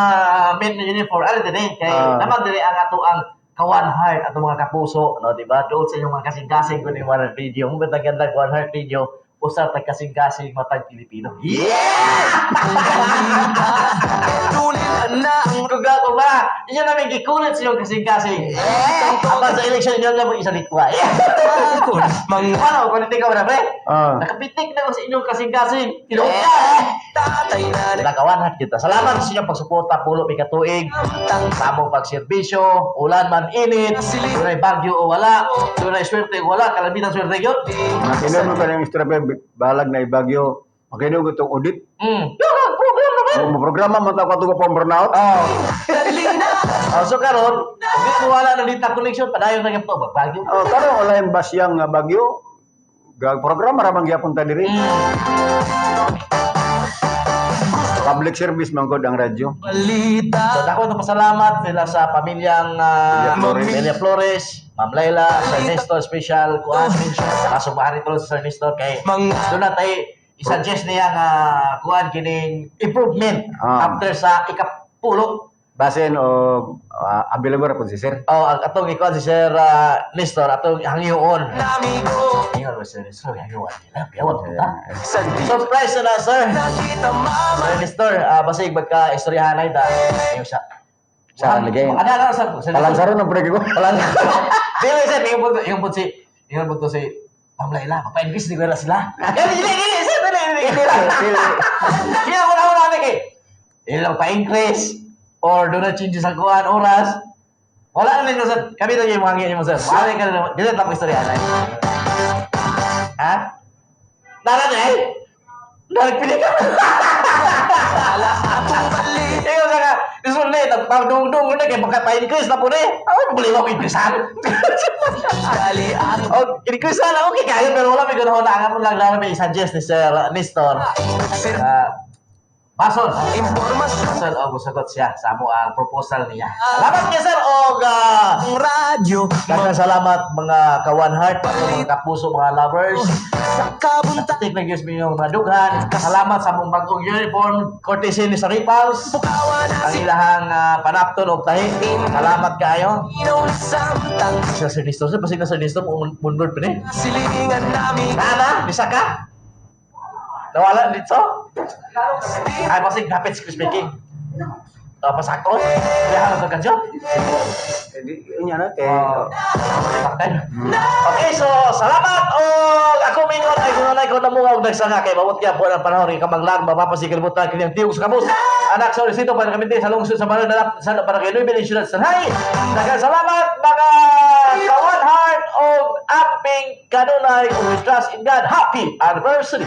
men uniform. Ano din eh? Kay naman diri ang ato ang ka-One Heart ato mga kapuso, no, di ba? Doon sa inyong mga kasing-kasing kun One Heart Radio. Mo ganda One Heart Radio usa tag kasing-kasing matag Pilipino. Yeah! Tulin na ang Kuga ko ba? Inyo namin gikulit sa inyong kasing-kasing. Apan sa election inyo lang isa litwa. takon. Mga Ano, kulitin ka ba na, pre? Ah. Nakapitik na ko sa inyong kasing-kasing. Tinuod ka! tatay na Nakawanhat kita. Salamat sa inyong pagsuporta, pulo may katuig. Sa among pagserbisyo, ulan man init, dunay bagyo o wala, dunay swerte o wala, kalamitan swerte yun. Makinog mo ka ng istorya pa, balag na ibagyo. Makinog itong audit. Yung ang program naman. Mo programa mo ta ko pa burnout. Oh. Dali na. Oh, so karon, kung di mo wala na data connection, padayon na gyud to, bagyo. Oh, karon wala yung basyang nga bagyo. Gag programa ra man gyapon ta diri. Public service man gud ang radyo. Balita. So dako na pasalamat sila sa pamilyang Villa Flores. Villa Flores, Ma'am Laila, Sir Nestor special kuan kaso bahari to sa Sir Nestor kay Mga doon na tayo i-suggest niya nga kuan kining improvement after sa ikapulo. Basin o available ra pud si sir. Oh, ang atong ikuan si Sir Nestor atong hangyoon. amigo. Ingon ba Sir Nestor hangyoon nila. Biyawan ko ta. Sa di Surprise na na, sir. na kita mama. Sir Nestor, basig magka istoryahan ta. Ayaw siya. Sa lagay. Ano ano sa Sir Nestor? Palansaro na pud ko. Wala na. Dili sir, ingon po to si Ma'am Laila, mapa-invest ni na sila. Dili, dili, dili, sir, dili, dili, dili. Kaya wala wala na kay. Ilang pa-increase or do not change sa kuan oras. Wala na ninyo sir. Kami na yung mga mo sir. Wala ka na. Dili tapos istorya na. Ha? Nara na eh. Nagpili ka. Ala atong balik. Ikaw ka nga, isulli, nagpagdungdung na kay baka pa-increase na po ni. Ay, buli ko increase. Dali atong Oh, increase na okay kayo pero wala may ganoon na ang lang lang may suggest ni Sir Nestor. sir. Bason. Impormasyon. Bason og musagot siya sa amo ang proposal niya. Salamat kay sir og Ang radyo. daghang salamat mga ka-One Heart, mga kapuso, mga lovers. Sa kabunta. Tik na gyud minyong mga dughan. Salamat sa among bagong uniform courtesy ni Sir Ripals. Pukawa na Ang si ilahang panapton og tahi. Salamat kaayo. Inaw samtang Sa Sir Nestor, sir, pasig na Sir Nestor, munbird pa ni. silingan namin. Nana, bisa ka? Nawala dito? Ay, pasig kapit si speaking. Tapos ako, kaya ano ka dyan? Eh, Inya na kay Okay, so salamat o ako mingon ay kung nanay ko namunga og nagsanga kay mabot kaya po ang panahon kay kamanglan mapapasikil mo ta kini ang tiyog sa kabus. Anak sa Olisito, para kami sa lungsod sa Malang Nalap, sa Barangay 9, Siyudad Sanhay. Daghang salamat mga ka-one heart og amping kanunay, we trust in God. Happy anniversary!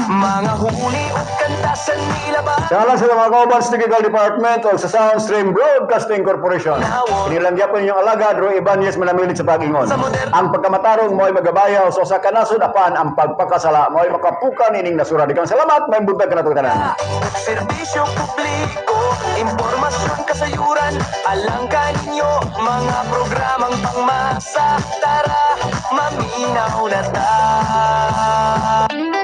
Mga huni ug kanta sa nila ba? Sa ngalan sa mga kauban sa Technical Department o sa Soundstream Broadcasting Corporation, inilang gyapon inyong alagad, Roy Ibanez, manamilit sa pag-ingon. Ang pagkamatarong mo'y magabayaw sa usa ka nasod apan ang pagpakasala mo'y makapukan ining nasura. Daghang salamat, may buntag kanatong tanan. Serbisyo publiko, impormasyon kasayuran, alang kaninyo, mga programang pangmasa. Tara, maminaw na ta.